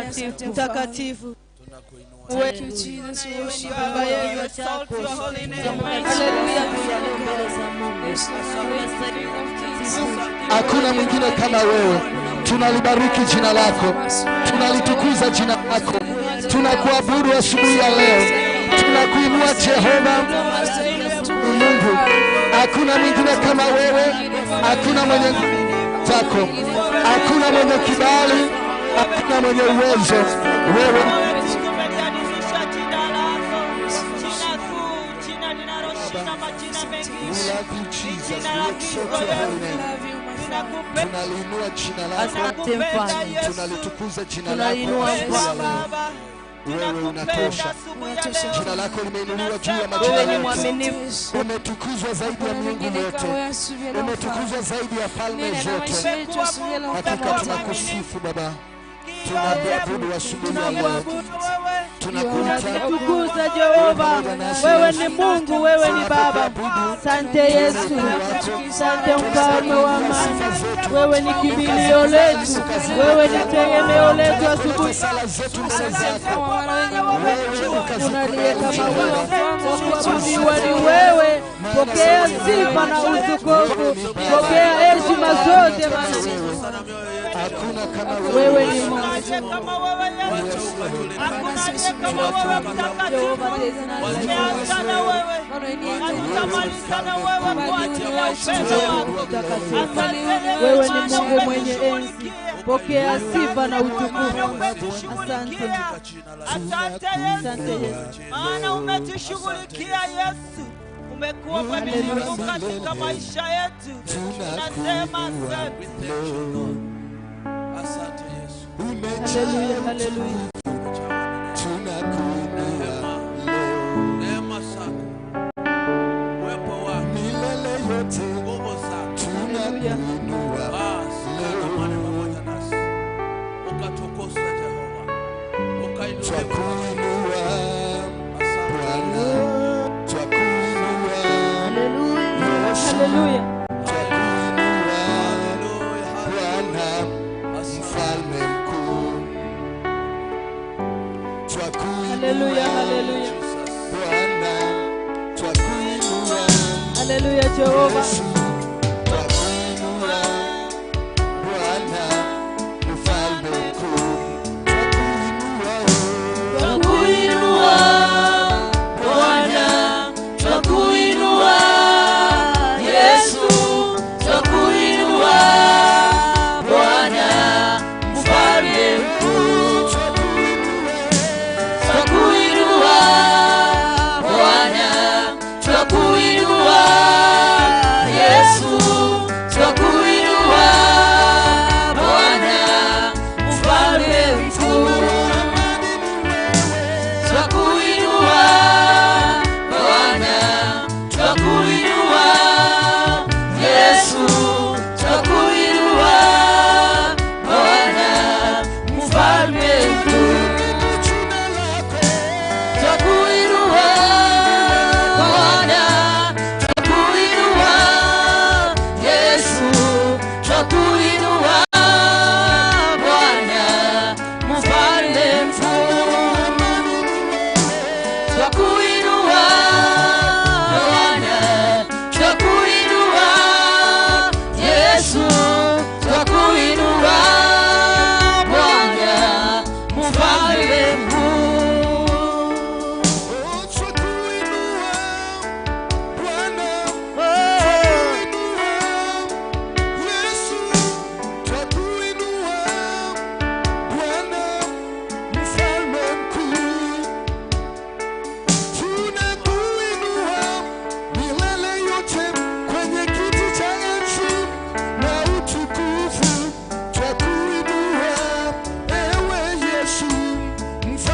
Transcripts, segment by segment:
Mtakatifu, mtakatifu. Thank you, Jesus. We worship you. Exalt your holy name. Hakuna mwingine kama wewe. Tunalibariki jina lako, tunalitukuza jina lako, tunakuabudu asubuhi ya leo, tunakuinua Jehova Mungu. Hakuna mwingine kama wewe, hakuna mwenye zako, hakuna mwenye kibali, hakuna mwenye uwezo. Wewe tunaliinua jina lako, tunalitukuza jina lako. Wewe unatosha. Jina lako limeinuliwa juu ya majina yote. Umetukuzwa zaidi ya miungu yote, umetukuzwa zaidi ya falme zote. Hakika tunakusifu Baba, tunakuabudu asubuhi ya leo, tunakutukuza Jehova. Wewe ni Mungu, wewe ni Baba. Asante Yesu, asante mfalme wa amani. Wewe ni kimbilio letu, wewe ni tegemeo letu asubuhi. Unalie kama wewe, kuabudiwa ni wewe. Pokea sifa na utukufu, pokea heshima zote. Wewe ni Mungu. Wewe ni Mungu mwenye enzi. Pokea sifa na utukufu. Asante. Asante Yesu. Maana umetushughulikia Yesu. Umekuwa mwaminifu katika maisha yetu. Tunasema asante. Asante Yesu. Haleluya, haleluya. Tunakuinua leo, neema zako, uwepo wako milele yote, nguvu zako, tunakuinua leo, pamoja nasi ukatukuza Jehova, ukainuliwa twakuinua Bwana, twakuinua. Haleluya, haleluya. Twakuinua Bwana, mfalme mkuu. Haleluya, haleluya. Bwana, twakuinua. Haleluya Jehova. Yesu, twakuinua. Bwana, mfalme mkuu. Twakuinua. Twakuinua Bwana, twakuinua Yesu, twakuinua Bwana, mfalme mkuu. Twakuinua Bwana, twakuinua Yesu, twakuinua Bwana, mfalme mkuu. Twakuinua Bwana, twakuinua Yesu, twakuinua Bwana, mfalme mkuu. Twakuinua Bwana, twakuinua Yesu, twakuinua Bwana, mfalme mkuu. Twakuinua Bwana, twakuinua Yesu, twakuinua Bwana, mfalme mkuu. Twakuinua Bwana, Yesu, twakuinua Bwana, mfalme mkuu. Tunakuinua milele yote kwenye kiti cha enzi na utukufu. Twakuinua ewe Yesu, mfalme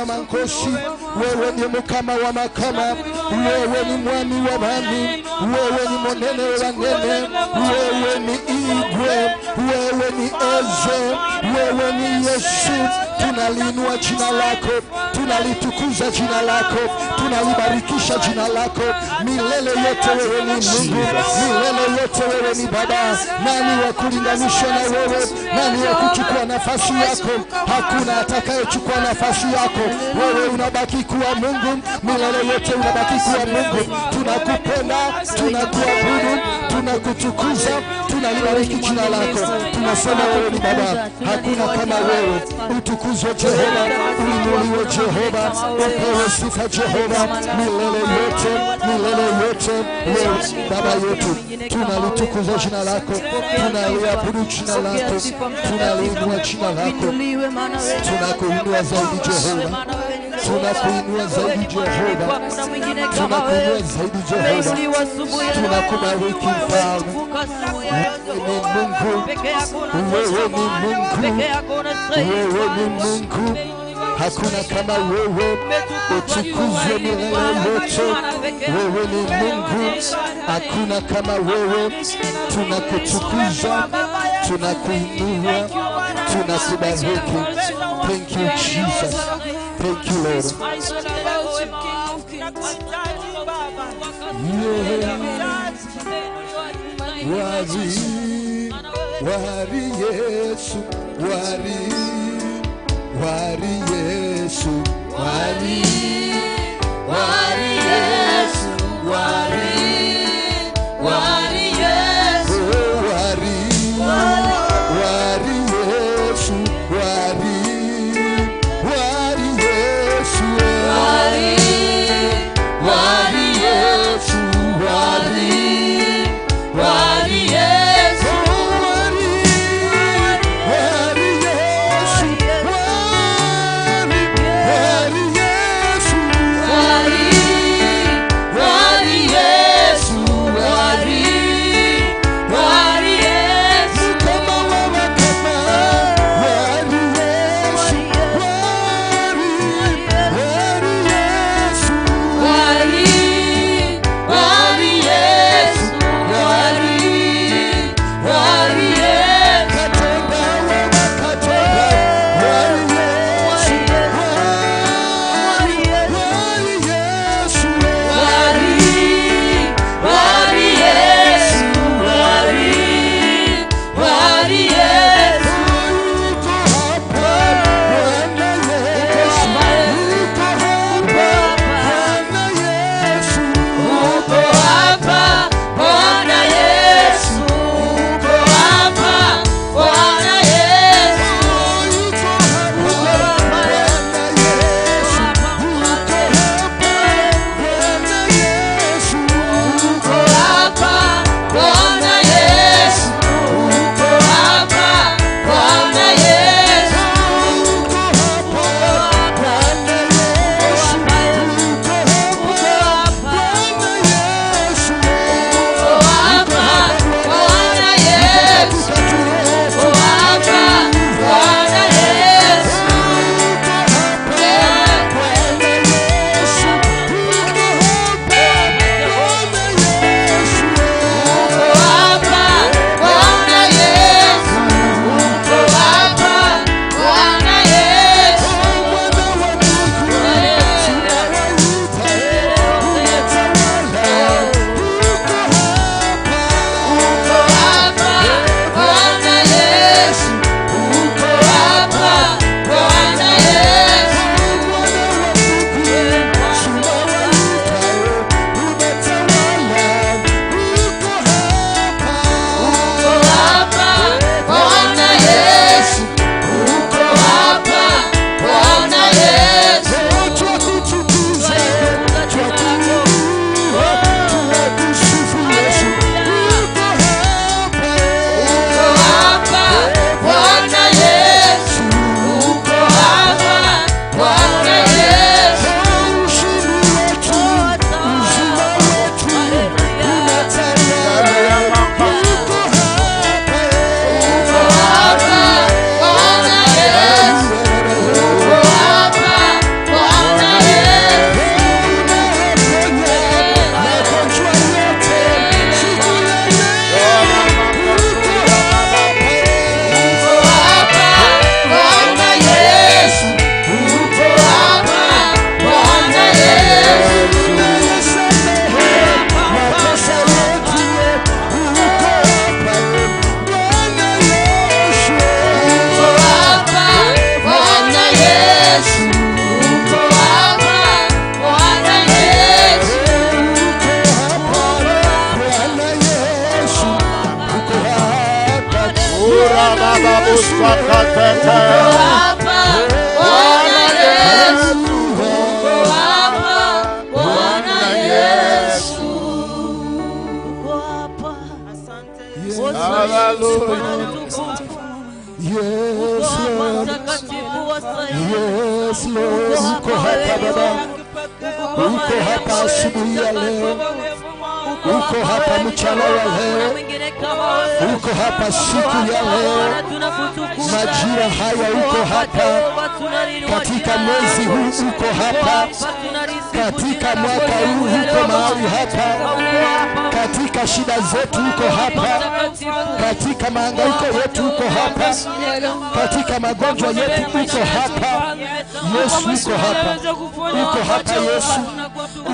ya Mankosi, wewe ni mukama wa makama, wewe ni mwami wa bami, wewe ni monene wa nene, wewe ni Igwe, wewe ni Eze, wewe ni Yesu. Tunaliinua jina lako, tunalitukuza jina lako, tunalibarikisha jina lako milele yote. Wewe ni Mungu milele yote, wewe ni Baba. Nani wa kulinganishwa na wewe? Nani wa kuchukua nafasi yako? Hakuna atakayechukua nafasi yako. Wewe unabaki kuwa Mungu milele yote, unabaki kuwa Mungu. Tunakupenda, tunakuabudu, tunakutukuza, tunalibariki jina lako. Tunasema wewe ni Baba, hakuna kama wewe. Utukuzwe Jehova, uinuliwe Jehova, upewe sifa Jehova milele yote, milele yote. Wewe Baba yetu, tunalitukuza jina lako, tunaliabudu jina lako, tunaliinua jina lako, tunakuinua zaidi Jehova, tunakuinua zaidi Jehova, tunakuinua zaidi Jehova, tunakubariki Mfalme. Wewe ni Mungu, wewe ni Mungu, wewe ni Mungu, hakuna kama wewe. Utukuzwe milele yote, wewe ni Mungu, hakuna kama wewe. Tunakutukuza, tunakuinua, tunakubariki. Thank you Jesus, thank you Lord. Yeah. Wari, wari Yesu, wari, wari Yesu, wari, wari Yesu, wari, wari Yesu, wari, wari Yesu, wari, wari Yesu, wari, wari Yesu, wari, wari Yesu, wari, wari Yesu, wari, wari Usakatete. Hapa Bwana Yesu, uko hapa Bwana Yesu, uko hapa. Hallelujah. Yes, Lord. Yes, Lord. Uko hapa Baba, uko hapa asubuhi ya leo, uko hapa mchana wa leo, uko hapa siku ya leo, majira haya uko hapa, katika mwezi huu uko hapa, katika mwaka huu uko mahali hapa, katika shida zetu uko hapa, katika mahangaiko yetu uko hapa, katika magonjwa yetu uko hapa. Yesu uko hapa, uko hapa Yesu,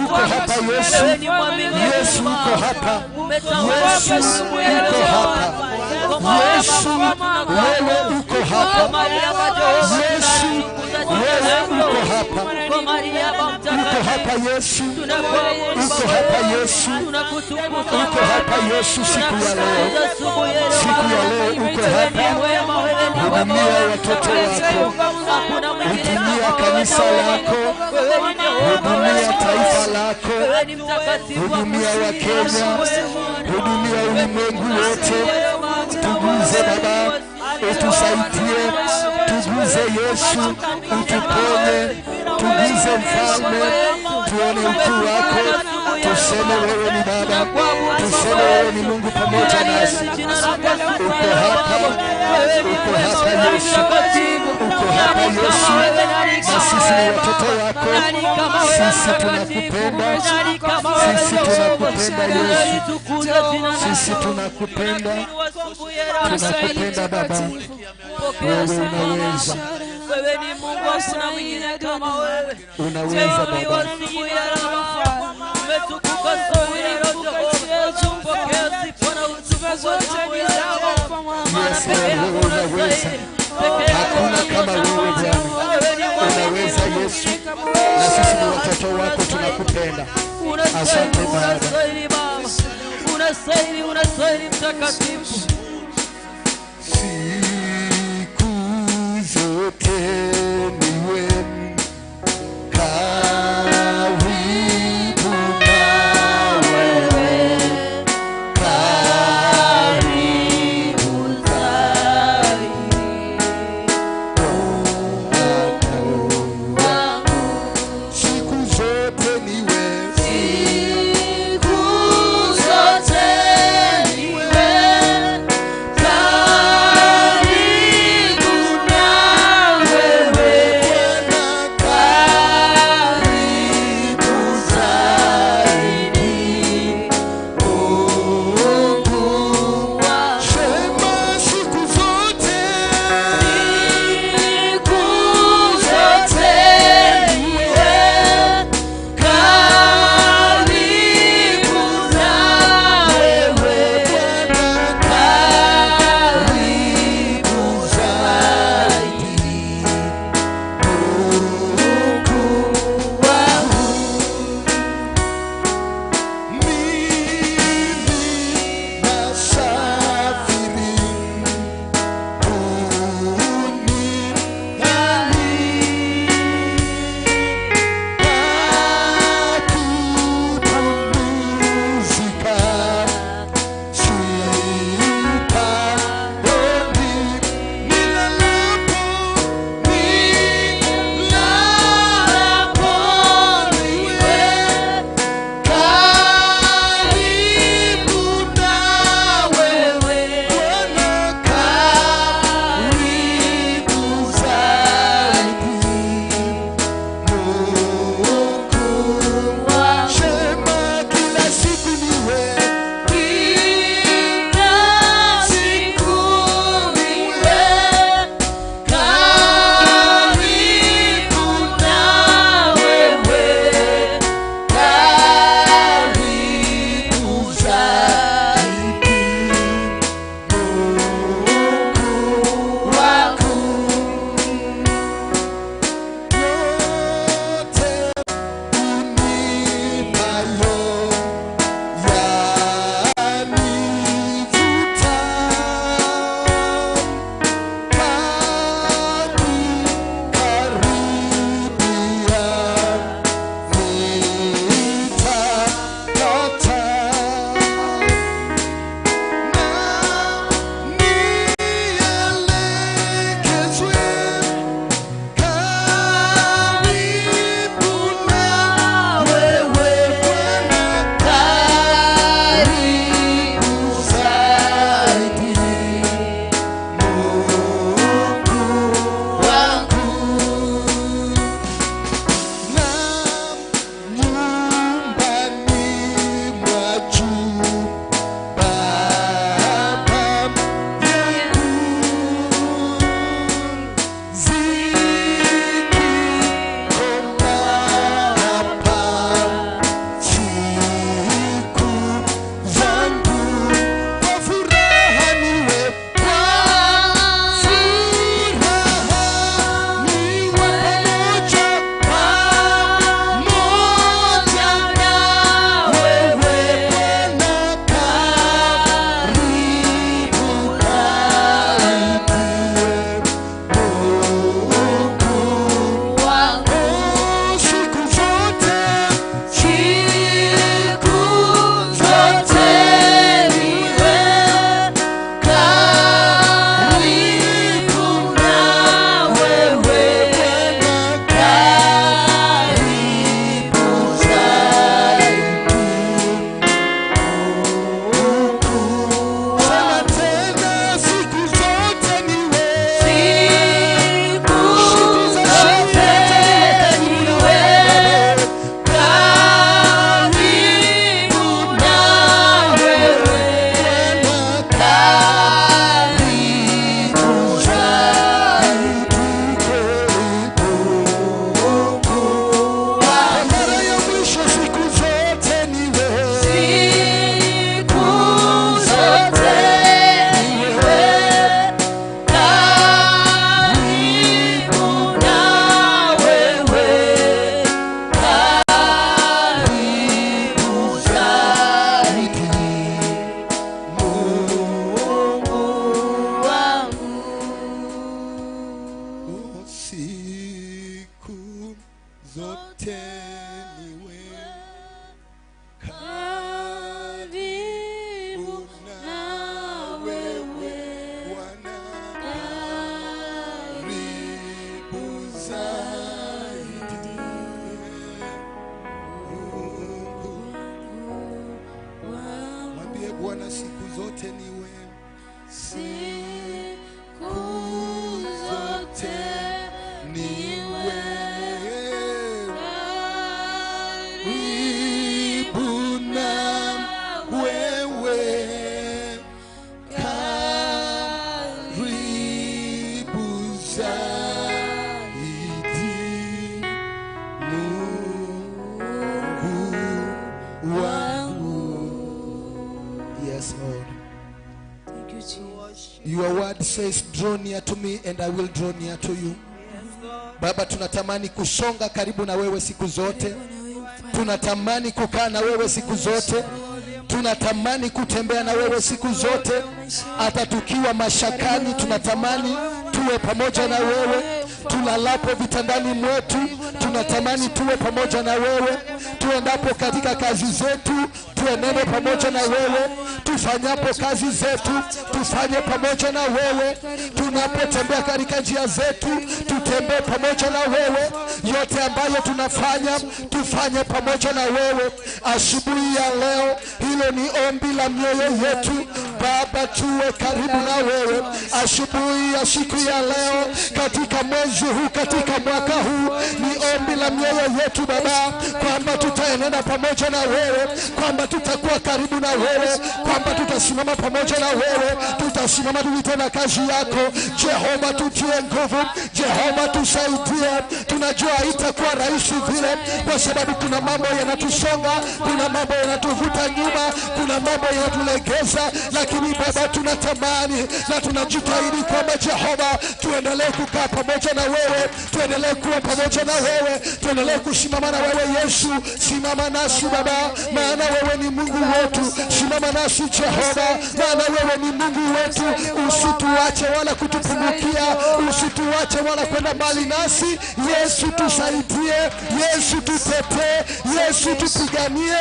uko hapa Yesu, Yesu uko hapa, Yesu uko hapa, Yesu wewe uko hapa, Yesu wewe uko hapa, uko hapa Yesu, uko hapa Yesu, uko hapa Yesu siku ya leo, siku ya leo uko hapa. Hudumia watoto wako, hudumia kanisa lako, hudumia taifa lako, hudumia Wakenya, hudumia ulimwengu wote. Tuguze Baba, utusaidie, tuguze Yesu, utuponye, tuguze Mfalme, tuone ukuu wako, tuseme wewe ni Baba, tuseme wewe ni Mungu pamoja nasi. Uko hapa, uko hapa Yesu, uko hapa Yesu, na sisi ni watoto wako, sisi tunakupenda, sisi tunakupenda Yesu, sisi tunakupenda, tunakupenda Baba, wewe unaweza, Wewe ni Mungu, hakuna mwingine kama wewe. Unaweza Baba. Umetukuka Yes, Lord, wewe unaweza. Hakuna kama wewe Bwana. Unaweza Yesu, na sisi ni watoto wako, tunakupenda. Asante Baba. Unastahili, unastahili mtakatifu. Siku zote niwe karibu na wewe, karibu zaidi wangu. Siku zote niwe, siku zote niwe karibu na wewe, karibu zaidi Mungu wangu. Sema siku zote, siku zote niwe karibu na wewe, karibu zaidi Mungu wangu. Mimi nasafiri duniani kupumzika, sipaoni nilalapo, nilalapo niwe karibu na wewe Bwana, karibu zaidi Mungu wangu. Sema kila siku niwe, Kila siku niwe karibu na wewe, karibu zaidi Mungu wangu. Yote Zote ni wewe, Karibu na wewe, Bwana, karibu zaidi. Mungu wangu. Mwambie Bwana siku zote ni wewe, Siku zote ni wewe, karibu na wewe, karibu zaidi. Mungu wangu. Yes, Lord. Thank you, Jesus. Your word says, draw near to me and I will draw near to you. Baba, tunatamani kusonga karibu na wewe siku zote. Tunatamani kukaa na wewe siku zote. Tunatamani kutembea na wewe siku zote. Hata tukiwa mashakani, tunatamani tuwe pamoja na wewe. Tulalapo vitandani mwetu, tunatamani tuwe pamoja na wewe. Tuendapo katika kazi zetu, tuenende pamoja na wewe. Tufanyapo kazi zetu, tufanye pamoja na wewe. Tunapotembea katika njia zetu, tutembee pamoja na wewe. Yote ambayo tunafanya, tufanye pamoja na wewe. Asubuhi ya leo, hilo ni ombi la mioyo yetu. Baba, tuwe karibu na wewe asubuhi ya siku ya leo, katika mwezi huu, katika mwaka huu. Ni ombi la mioyo yetu Baba, kwamba tutaenenda pamoja na wewe, kwamba tutakuwa karibu na wewe, kwamba tutasimama pamoja na wewe, tutasimama tukitenda kazi yako. Jehova, tutie nguvu. Jehova, tusaidie. Tunajua haitakuwa rahisi vile, kwa sababu kuna mambo yanatusonga, kuna mambo yanatuvuta nyuma, kuna mambo yanatulegeza, lakini Baba, tunatamani na tunajitahidi kwamba Jehova, tuendelee kukaa pamoja na wewe, tuendelee kuwa pamoja na wewe, tuendelee kusimama na wewe. Yesu, simama nasi Baba, maana wewe ni Mungu wetu. Simama nasi Jehova, maana wewe ni Mungu wetu. Usituache wala kutupungukia, usituache wala kwenda mbali nasi. Yesu, tusaidie. Yesu, tutetee. Yesu, tupiganie.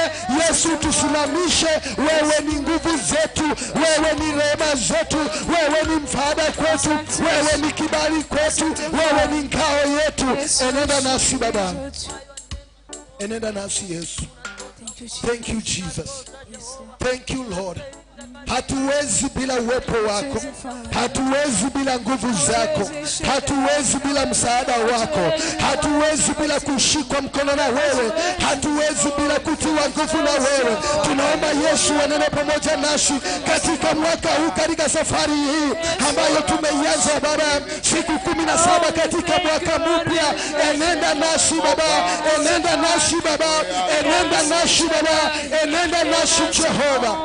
Yesu, tusimamishe. Wewe ni nguvu zetu, wewe ni rehema zetu, wewe ni msaada kwetu, wewe ni kibali kwetu, wewe ni ngao yetu. Enenda nasi Baba, enenda nasi Yesu. Thank you, Jesus. Thank you Jesus. Yes, Lord. Thank you Lord. Hatuwezi bila uwepo wako, hatuwezi bila nguvu zako, hatuwezi bila msaada wako, hatuwezi bila kushikwa mkono na wewe, hatuwezi bila kutiwa nguvu na wewe. Tunaomba Yesu anene pamoja nasi katika mwaka huu, katika safari hii ambayo tumeianza Baba, siku 17 katika mwaka mpya. Enenda nasi Baba, enenda nasi Baba, enenda nasi Baba, enenda nasi Jehova.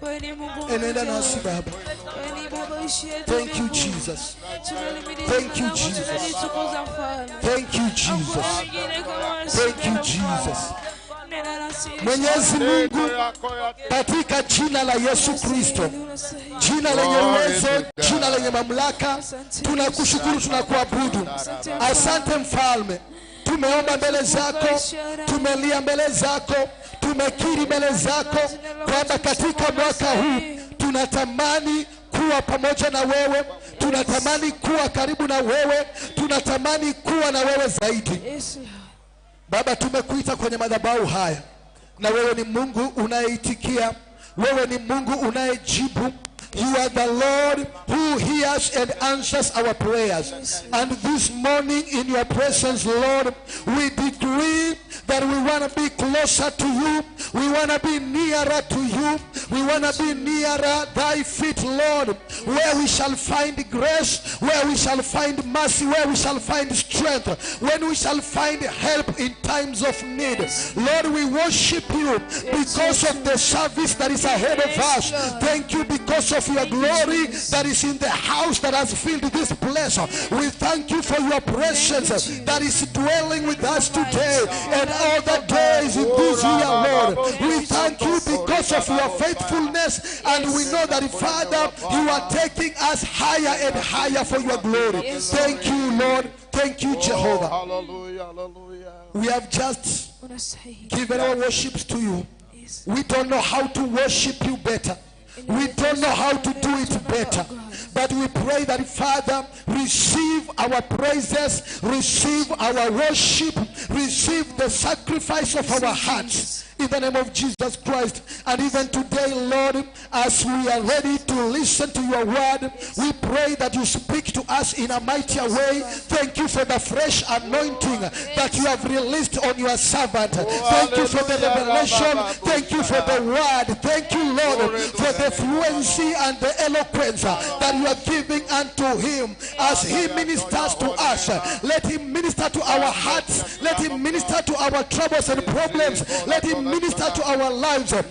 Wewe ni Mungu Enenda mmoja. nasi Baba. Wewe ni Baba uishiye Thank you mbinguni. Jesus. Tunalihimidi Thank jina you, lako, Jesus. tunalitukuza Mfalme. Thank you Jesus. Hakuna mwingine kama wewe, Thank you Mfalme. Jesus. Nena nasi Yesu. Mwenyezi Mungu, katika jina la Yesu Kristo, jina lenye uwezo, jina lenye mamlaka, tunakushukuru, tunakuabudu. Asante Mfalme, tumeomba mbele zako, tumelia mbele zako, tumekiri mbele zako kwamba katika mwaka huu tunatamani kuwa pamoja na wewe, tunatamani kuwa karibu na wewe, tunatamani kuwa na wewe zaidi. Yes, Lord. Baba, tumekuita kwenye madhabahu haya, na wewe ni Mungu unayeitikia, wewe ni Mungu unayejibu. You are the Lord who hears and answers our prayers. And this morning in your presence, Lord, we decree that we want to be closer to you. We want to be nearer to you. We want to be nearer thy feet, Lord, where we shall find grace, where we shall find mercy, where we shall find strength, when we shall find help in times of need. Lord, we worship you because of the service that is ahead of us. Thank you because of your glory that is in the house that has filled this place. We thank you for your presence that is dwelling with us today and all the days. days in this year, Lord. We thank you because of your faithfulness, and we know that, Father, you are taking us higher and higher for your glory. Thank you, Lord. Thank you, Jehovah. Hallelujah, hallelujah. We have just given our worships to you. We don't know how to worship you better. We don't know how to do it better. But we pray that, Father, receive our praises, receive our worship, receive the sacrifice of our hearts. In the name of Jesus Christ. And even today, Lord, as we are ready to listen to your word, we pray that you speak to us in a mightier way. Thank you for the fresh anointing that you have released on your servant. Thank you for the revelation. Thank you for the word. Thank you, Lord, for the fluency and the eloquence that you are giving unto him as he ministers to us. Let him minister to our hearts. Let him minister to our troubles and problems. Let him minister to our lives, and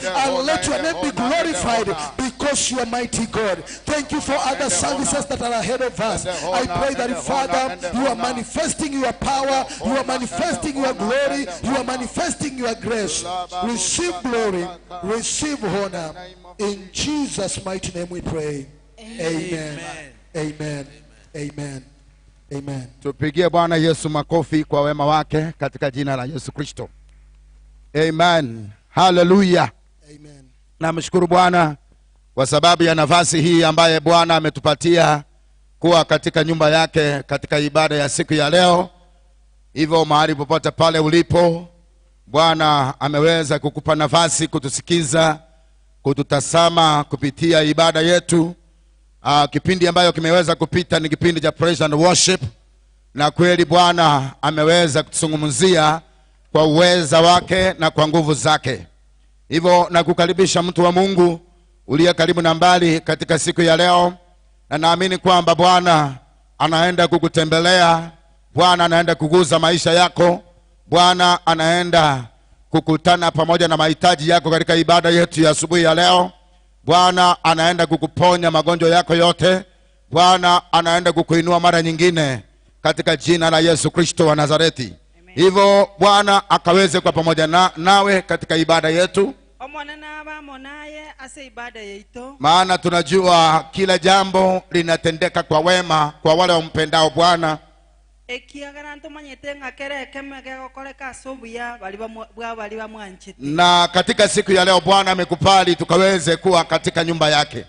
let your name be glorified, because you are mighty God. Thank you for other services that are ahead of us. I pray that, Father, you are manifesting your power, you are manifesting your glory, you are manifesting your grace. Receive glory, receive honor. In Jesus' mighty name we pray. Amen. Amen. Amen. Amen. Tupigie Bwana Yesu makofi kwa wema wake katika jina la Yesu Kristo. Amen. Hallelujah. Amen. Namshukuru Bwana kwa sababu ya nafasi hii ambaye Bwana ametupatia kuwa katika nyumba yake katika ibada ya siku ya leo. Hivyo mahali popote pale ulipo, Bwana ameweza kukupa nafasi kutusikiza, kututazama kupitia ibada yetu. Kipindi ambayo kimeweza kupita ni kipindi cha praise and worship, na kweli Bwana ameweza kutuzungumzia kwa uweza wake na kwa nguvu zake. Hivyo nakukaribisha mtu wa Mungu uliye karibu na mbali katika siku ya leo, na naamini kwamba Bwana anaenda kukutembelea, Bwana anaenda kuguza maisha yako, Bwana anaenda kukutana pamoja na mahitaji yako katika ibada yetu ya asubuhi ya leo. Bwana anaenda kukuponya magonjwa yako yote. Bwana anaenda kukuinua mara nyingine katika jina la Yesu Kristo wa Nazareti. Hivyo Bwana akaweze kwa pamoja nawe katika ibada yetu. Maana tunajua kila jambo linatendeka kwa wema kwa wale wampendao Bwana. Na katika siku ya leo Bwana amekupali tukaweze kuwa katika nyumba yake.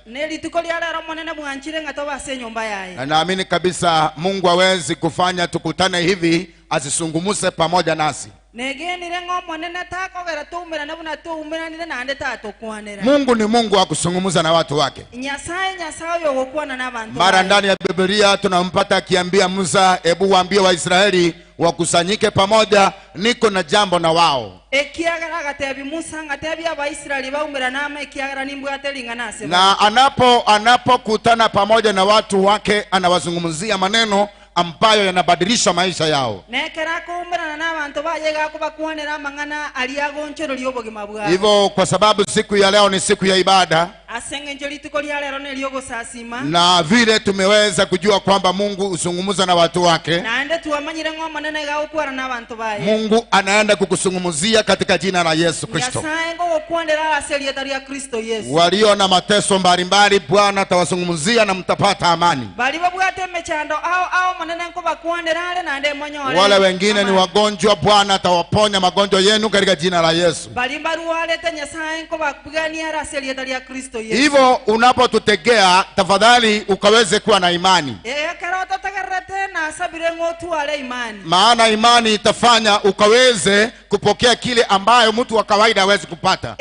Na naamini kabisa Mungu hawezi kufanya tukutane hivi asisungumuse pamoja nasi. Mungu ni Mungu wa kusungumuza na watu wake. Mara ndani ya Biblia tunampata akiambia Musa, ebu waambie Waisraeli wakusanyike pamoja, niko na jambo na wao. Na anapokutana pamoja na watu wake anawazungumzia maneno ambayo yanabadilisha maisha yao. Hivyo kwa sababu siku ya leo ni siku ya ibada, na vile tumeweza kujua kwamba Mungu huzungumza na watu wake, Mungu anaenda kukusungumzia katika jina la Yesu Kristo. Walio na mateso mbalimbali Bwana atawazungumzia na mtapata amani. Wale wengine ni wagonjwa, Bwana atawaponya magonjwa yenu katika jina la Yesu. Hivyo unapotutegea tafadhali ukaweze kuwa na imani. Maana imani itafanya ukaweze kupokea kile ambayo mtu wa kawaida hawezi kupata.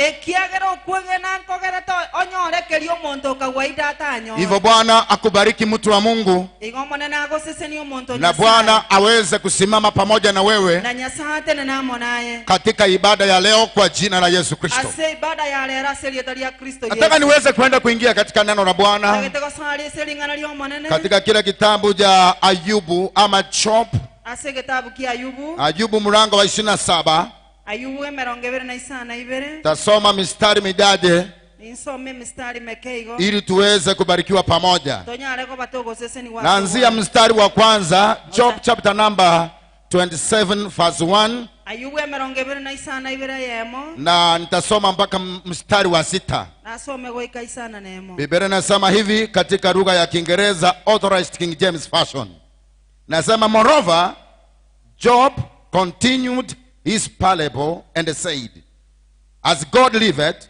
Hivyo Bwana akubariki mtu wa Mungu, na Bwana aweze kusimama pamoja na wewe katika ibada ya leo kwa jina la Yesu Kristo. Nataka niweze kwenda kuingia katika neno la Bwana katika kile kitabu cha Ayubu ama Job. Ayubu mlango wa 27. Tasoma mistari michache ili tuweze kubarikiwa pamoja. Naanzia mstari wa kwanza, Job chapter number 27 verse 1. Ayubu 25 na nitasoma mpaka mstari wa 6. Nasome goika isana nemo. Biblia inasema hivi katika lugha ya Kiingereza, Authorized King James Version. Nasema, moreover, Job continued his parable and said, as God liveth,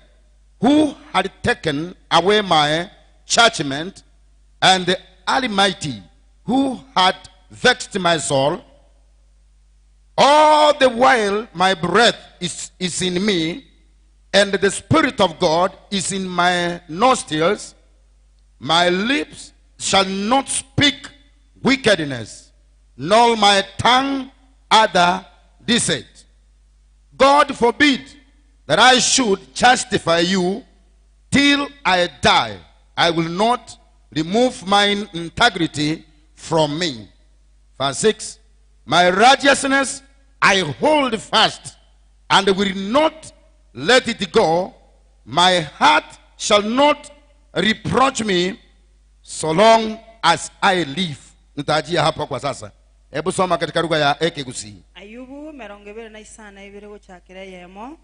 who had taken away my judgment, and the Almighty, who had vexed my soul, all the while my breath is in me, and the Spirit of God is in my nostrils, my lips shall not speak wickedness, nor my tongue utter deceit. God forbid that I should justify you till I die. I will not remove mine integrity from me. Verse 6, my righteousness I hold fast, and will not let it go. My heart shall not reproach me so long as I live. Nitajia hapa kwa sasa. Hebu soma katika lugha ya Ekegusii. Ayubu 25 gochakira yemo.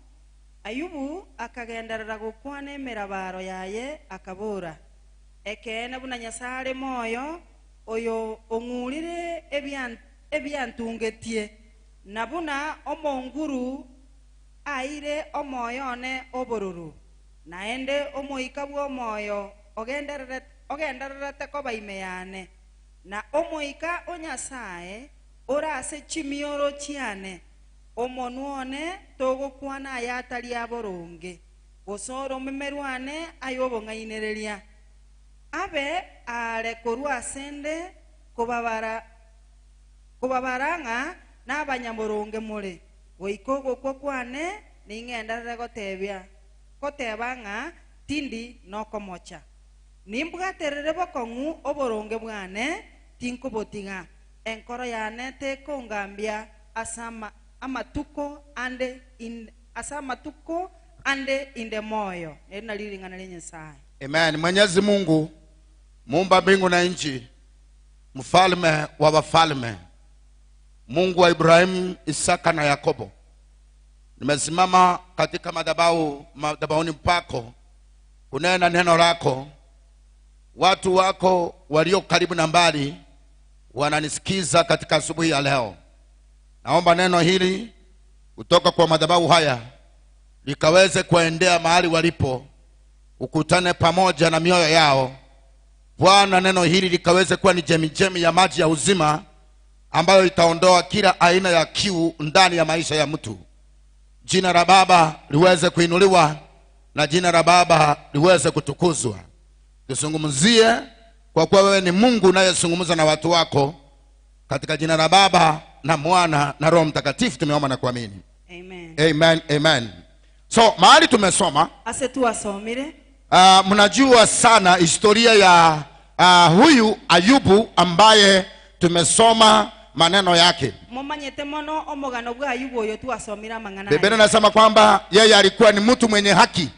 Ayubu akagenderera gokwana emirabaro yaye akabora, ekeene buna Nyasaye moyo oyo ong'urire ebyantungetie, na buna omonguru aire omoyo one obororo, naende omoika bwa omoyo ogendererete koba ime yane, na omoika o Nyasaye orase chimioro chiane, omonu one togokwana ayatari aboronge, gosoro memerwane ayobong'ainereria, abe are korwa asende kobabara ng'a n'abanyamoronge more, goika ogokwa kwane ning'enderere goteba ng'a tindi nokomocha, nimbwaterere bokong'u oboronge bwane tinkobotiga, enkoro yane tekongambia asama amatuko ande asamatuko ande inde moyo. Eri nalilingana lenye Nyasaye. Amen. Mwenyezi Mungu muumba mbingu na nchi, mfalme wa wafalme, Mungu wa Ibrahimu, Isaka na Yakobo, nimesimama katika madhabahuni pako kunena neno lako. Watu wako walio karibu na mbali wananisikiza katika asubuhi ya leo. Naomba neno hili kutoka kwa madhabahu haya likaweze kuendea mahali walipo, ukutane pamoja na mioyo yao. Bwana, neno hili likaweze kuwa ni jemijemi ya maji ya uzima ambayo itaondoa kila aina ya kiu ndani ya maisha ya mtu. Jina la Baba liweze kuinuliwa na jina la Baba liweze kutukuzwa. Tuzungumzie, kwa kuwa wewe ni Mungu unayezungumza na watu wako. Katika jina la Baba na Mwana na Roho Mtakatifu tumeomba na kuamini. Amen. Amen, amen. So mahali tumesoma, ase tuwasomire, mnajua sana historia ya huyu Ayubu ambaye tumesoma maneno yake. Momanyete mono omogano bwa Ayubu oyo tuwasomira mang'ana. Biblia inasema kwamba yeye alikuwa ni mtu mwenye haki.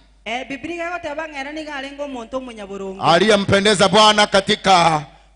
Biblia igoteba ng'era niga arengo omonto omonyaboronge, aliyempendeza Bwana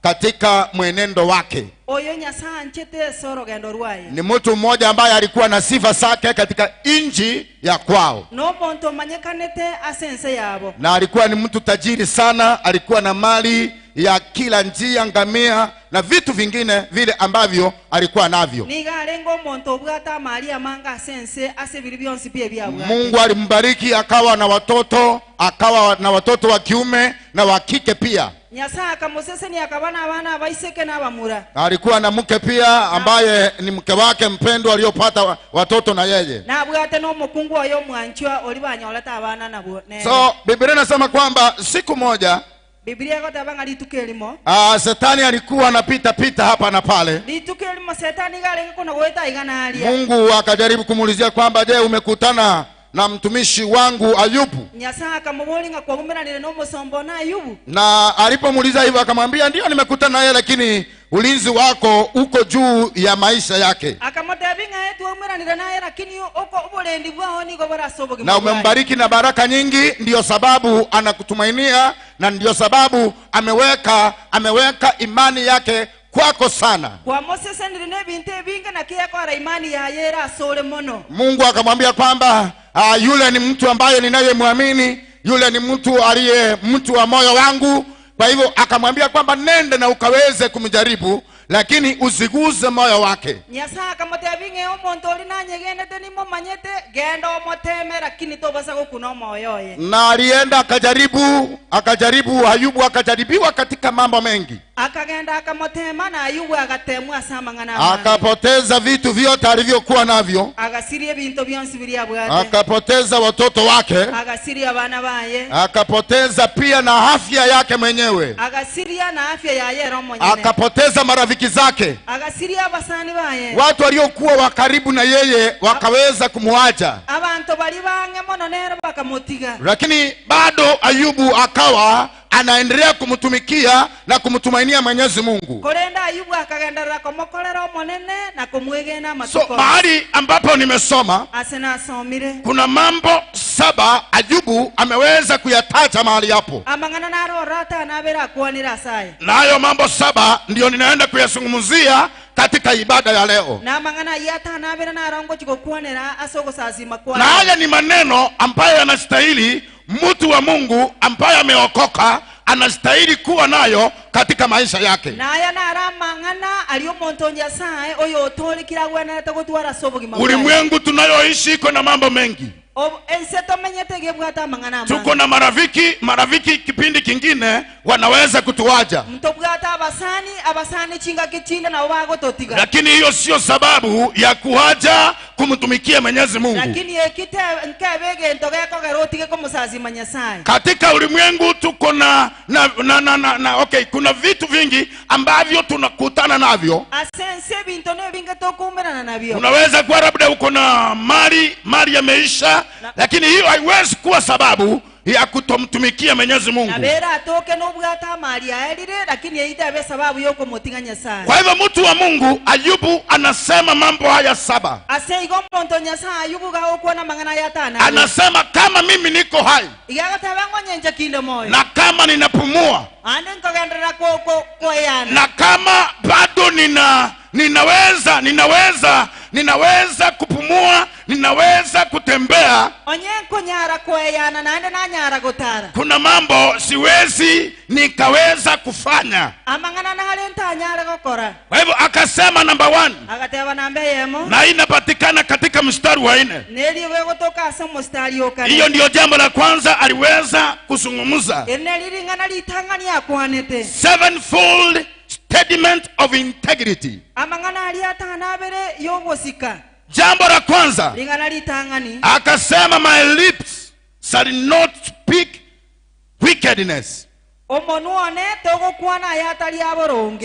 katika mwenendo wake. Oyo Nyasaye anchete sorogendo rwaye. Ni mtu mmoja ambaye alikuwa na sifa zake katika inji ya kwao. No monto manyekanete asense yabo. Na alikuwa ni mtu tajiri sana, alikuwa na mali ya kila njia, ngamia na vitu vingine vile ambavyo alikuwa navyo. Niga arengo omonto obwata mali amanga asense ase biri byonsi bie byabwa. Mungu alimbariki akawa na watoto, akawa na watoto wa kiume na wa kike pia. Nyasaye akamoseseni akabana abana abaiseke n'abamura. Alikuwa na mke pia ambaye ni mke wake mpendwa aliyopata watoto na yeye. Na abwate no mukungu oyo mwanchwa olibanyoleta abana nabo. So Biblia inasema kwamba siku moja Biblia igoteba rituko erimo, Shetani alikuwa anapita pita hapa na pale. Rituko erimo Shetani garenge kono goeta igana aria. Mungu akajaribu kumuulizia kwamba, je, umekutana na mtumishi wangu Ayubu? Nyasaye akamubolinga kwagumeranire n'omusombo na Ayubu. Na alipomuuliza hivyo akamwambia, ndio nimekutana naye, lakini ulinzi wako uko juu ya maisha yake. Na umembariki na baraka nyingi, ndio sababu anakutumainia na ndio sababu ameweka imani yake kwako sana. Mungu akamwambia kwamba yule ni mtu ambaye ninayemwamini, yule ni mtu aliye mtu wa moyo wangu. Kwa hivyo akamwambia kwamba nenda na ukaweze kumjaribu, lakini usiguze moyo wake. Na alienda akajaribu Ayubu, akajaribiwa katika mambo mengi. Akapoteza vitu vyote alivyokuwa navyo. Akapoteza watoto wake. Akapoteza pia na afya yake mwenyewe. Akapoteza marafiki zake. Watu waliokuwa wa karibu na yeye wakaweza kumwacha. Lakini bado Ayubu akawa anaendelea kumtumikia na kumtumainia Mwenyezi Mungu. So mahali ambapo nimesoma kuna mambo 7 Ayubu ameweza kuyataja mahali hapo. Na hayo mambo 7 ndio ninaenda kuyazungumzia katika ibada ya leo. Na haya ni maneno ambayo yanastahili mtu wa Mungu ambaye ameokoka anastahili kuwa nayo katika maisha yake. Ulimwengu tunayoishi iko na mambo mengi. Tuko na marafiki kipindi kingine wanaweza kutuacha. Lakini hiyo sio sababu ya kuacha kumtumikia Mwenyezi Mungu. Katika ulimwengu tuko na okay, kuna vitu vingi ambavyo tunakutana navyo. Unaweza kuwa labda uko na mali yameisha, lakini hiyo haiwezi kuwa sababu ya kutomtumikia Mwenyezi Mungu. Kwa hivyo mtu wa Mungu Ayubu anasema mambo haya 7. Anasema kama mimi niko hai na kama ninapumua na kama bado ninaweza kupumua, ninaweza kutembea, kuna mambo siwezi nikaweza kufanya. Kwa hivyo akasema namba 1, na inapatikana katika mstari wa 4. Hiyo ndio jambo la kwanza aliweza kuzungumza. Sevenfold statement of integrity. Jambo la kwanza akasema, my lips shall not speak wickedness.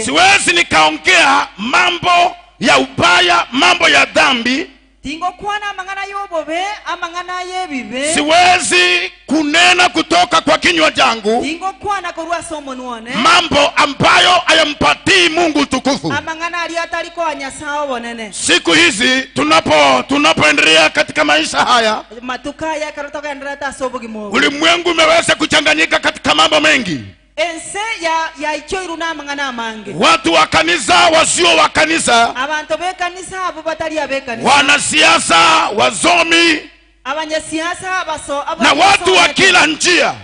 Siwezi nikaongea mambo ya ubaya, mambo ya dhambi. Siwezi kunena kutoka kwa kinywa changu mambo ambayo hayampatii Mungu utukufu. Siku hizi tunapoendelea katika maisha haya, ulimwengu umeweza kuchanganyika katika mambo mengi. Watu wa kanisa, wasio wa kanisa, wanasiasa, wasomi, na watu wa kila njia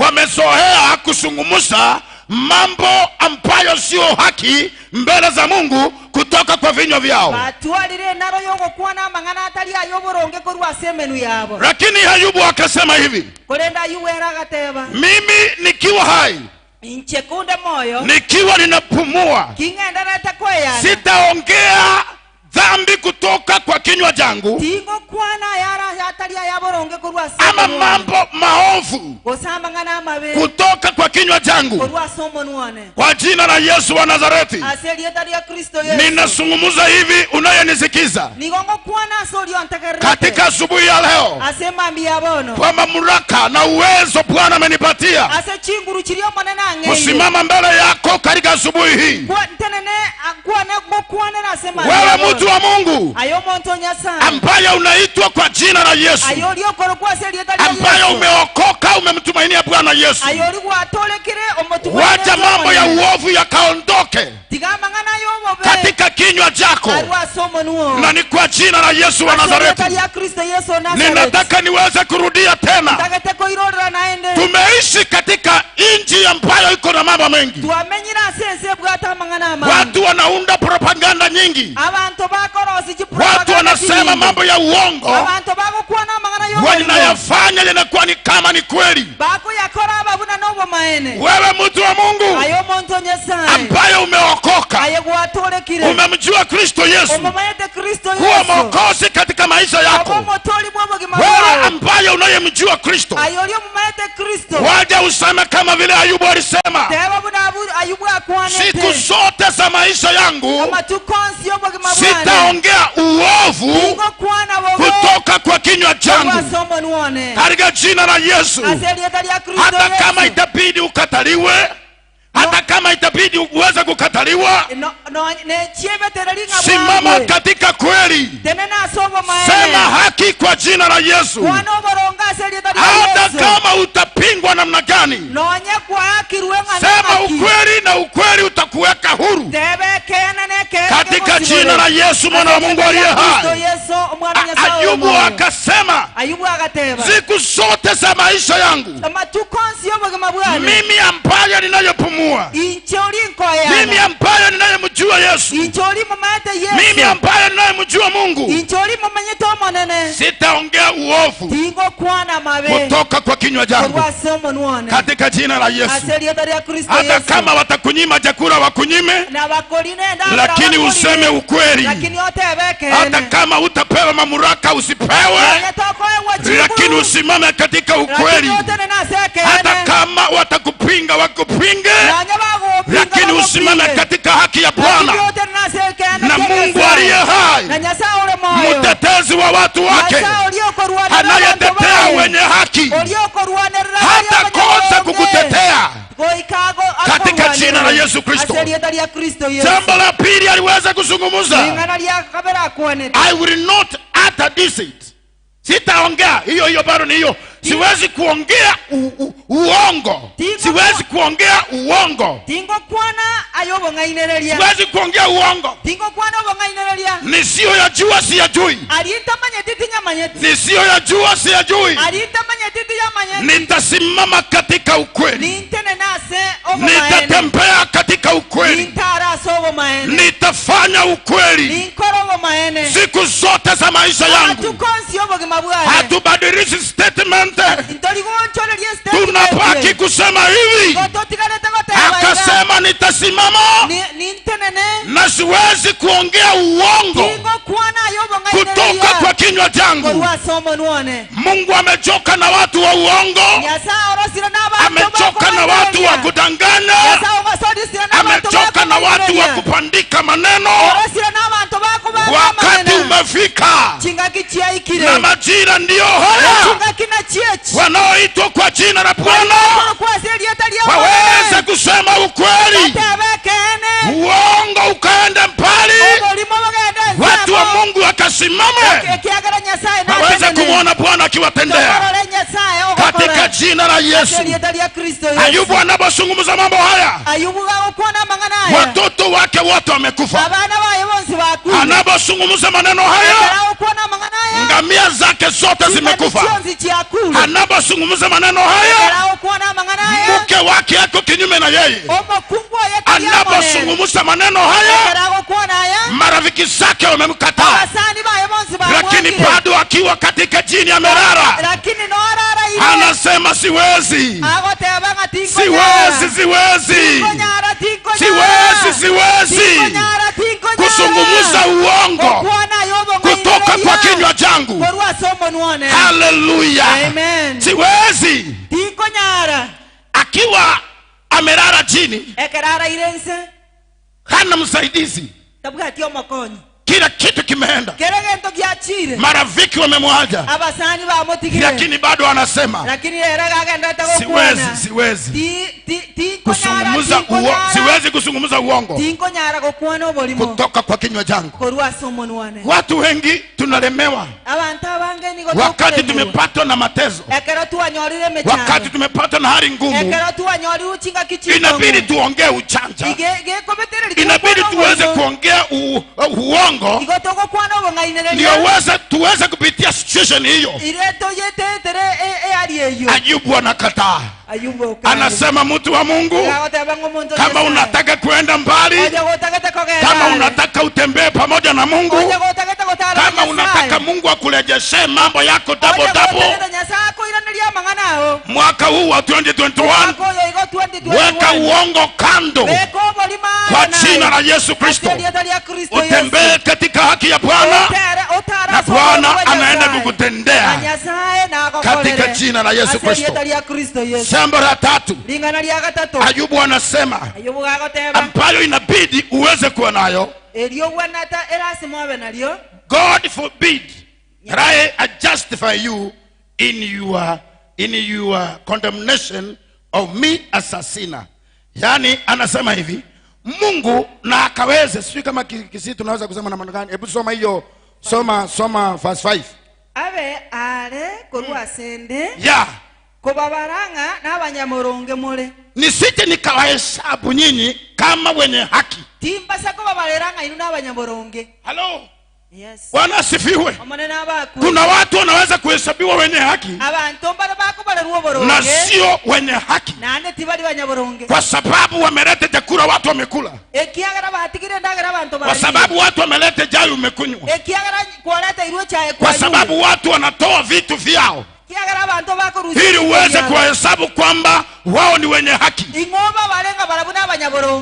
wamezoea kuzungumza mambo ambayo sio haki mbele za Mungu kutoka kwa vinywa vyao. Lakini Ayubu akasema hivi, mimi nikiwa hai, nikiwa ninapumua, sitaongea dhambi kutoka kwa kinywa changu ama mambo maovu kutoka kwa kinywa changu. Kwa jina la Yesu wa Nazareti ninazungumza hivi, unayenisikiza katika asubuhi ya leo, kwa mamlaka na uwezo Bwana amenipatia kusimama mbele yako katika asubuhi hii. Wewe mtu wa Mungu ambaye unaitwa kwa jina la Yesu, ambaye umeokoka, umemtumainia Bwana Yesu, wacha mambo ya uovu yakaondoke katika kinywa chako, na ni kwa jina la Yesu wa Nazareti. Ninataka niweze kurudia tena. Tumeishi katika nchi ambayo iko na mambo mengi. Watu wanaunda propaganda nyingi. Watu wanasema mambo ya uongo, wanayafanya yanakuwa ni kama ni kweli. Wewe mtu wa Mungu ambaye umeokoka, umemjua Kristo Yesu kuwa Mwokozi katika maisha yako, wewe ambaye unayemjua Kristo, waja useme kama vile Ayubu alisema, siku zote za maisha yangu sitaongea uovu kutoka kwa kinywa changu, katika jina la Yesu. Hata kama itabidi ukataliwe, hata kama itabidi uweze kukataliwa, simama katika kweli, sema haki kwa jina la Yesu. Hata kama utapingwa namna gani, sema ukweli, na ukweli utakuweka huru katika jina la Yesu mwana wa Mungu aliye hai. Ayubu akasema, siku zote za maisha yangu mimi ambaye ninayepumua, mimi ambaye ninayemjua Yesu, mimi ambaye ninayemjua Mungu, sitaongea uovu kutoka kwa kinywa changu, katika jina la Yesu. Hata kama watakunyima chakula wakunyime, lakini useme ukweli. Hata kama utapewa mamlaka usipewe, lakini usimame katika ukweli. Hata kama watakupinga wakupinge, lakini usimame katika haki ya Bwana. Na Mungu aliye hai, mtetezi wa watu wake, anayetetea wenye haki, hata kosa kukutetea, katika jina la Yesu Kristo. Jambo la pili aliweza kuzungumza, I will not utter deceit. Sitaongea hiyo hiyo, bado ni hiyo. Siwezi kuongea uongo. Siwezi kuongea uongo. Siwezi kuongea uongo. Nisiyoyajua siyajui. Nisiyoyajua siyajui. Nitasimama katika ukweli. Nitatembea katika ukweli. Nitafanya ukweli siku zote za maisha yangu. Hatubadilishi statement, tunabaki kusema hivi. Akasema nitasimama na siwezi kuongea uongo kutoka kwa kinywa changu. Mungu amechoka na watu wa uongo, amechoka na watu wa kudanganya, amechoka na watu wa kupandika maneno. Wakati umefika na majira ndiyo haya, wanaoitwa kwa jina la Bwana waweze kusema ukweli, uongo ukaenda mbali, watu wa Mungu wakasimame, waweze kumwona Bwana akiwatendea katika jina la Yesu. Ayubu anapozungumza mambo haya, watoto wake wote wamekufa. Anapozungumza maneno haya, ngamia zake zote zimekufa. Anapozungumza maneno haya, mke wake ako kinyume na yeye. Anapozungumza maneno haya, marafiki zake wamemkataa, lakini bado akiwa katika jini amelala, anasema siwezi, siwezi, siwezi, siwezi, siwezi kuzungumza uongo kutoka kwa kinywa changu. Haleluya. Siwezi. Akiwa amelala chini, hana msaidizi, kila kitu kimeenda, marafiki wamemwacha, lakini bado anasema siwezi, siwezi kuzungumza uongo, siwezi kuzungumza uongo kutoka kwa kinywa changu. Watu wengi tuna tunalemewa, wakati tumepatwa na mateso, wakati tumepatwa na hali ngumu, inabidi tuongee uchanja, inabidi tuweze kuongea uongo ndio tuweze kupitia situation hiyo. Ayubu anakataa. Anasema, mtu wa Mungu, kama unataka kuenda mbali, kama unataka utembee pamoja na Mungu, kama unataka Mungu akurejeshe mambo yako double double, mwaka huu wa 2021 weka uongo kando kwa jina la Yesu Kristo, utembee katika haki ya Bwana, na Bwana anaenda kukutendea katika jina la Yesu Kristo. Jambo la tatu, Ayubu anasema ambayo inabidi uweze kuwa nayo, God forbid that I justify you in your condemnation of me as a sinner. Yani anasema hivi, Mungu na akaweze, sijui kama kisi tunaweza kusema namna gani. Hebu soma hiyo, soma verse 5. Abe are korwa sende. Yeah. Kobabaranga na abanyamoronge mole. Nisije nikawahesabu nyinyi kama wenye haki. Timbasa kobabaranga inu na abanyamoronge. Hello. Yes. Bwana asifiwe. Kuna watu wanaweza kuhesabiwa wenye haki na sio wenye haki, kwa sababu wameleta chakula watu wamekula, kwa sababu watu wameleta chai umekunywa, kwa sababu watu wanatoa vitu vyao ili uweze kuhesabu kwamba wao ni wenye haki.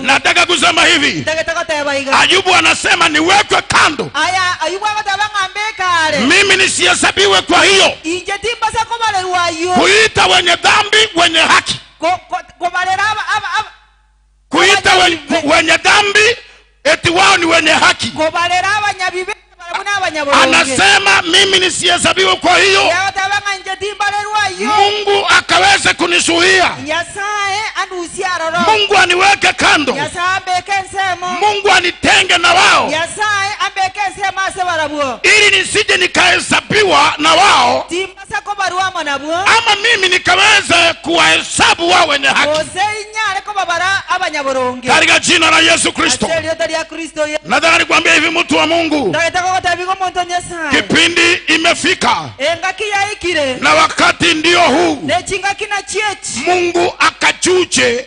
Nataka kusema hivi, Ayubu anasema niwekwe kando, mimi nisihesabiwe kwa hiyo kuita wenye dhambi wenye haki, kuita wenye dhambi eti wao ni wenye haki. Anasema mimi nisihesabiwe kwa hiyo, Mungu akaweze kunizuia, Mungu aniweke kando, Mungu anitenge na wao, ili nisije nikahesabiwa na wao, ama mimi nikaweze kuwahesabu wao wenye haki. Katika jina la Yesu Kristo. Nataka nikwambie hivi, mtu wa Mungu, kipindi imefika na wakati ndio huu, Mungu akachuje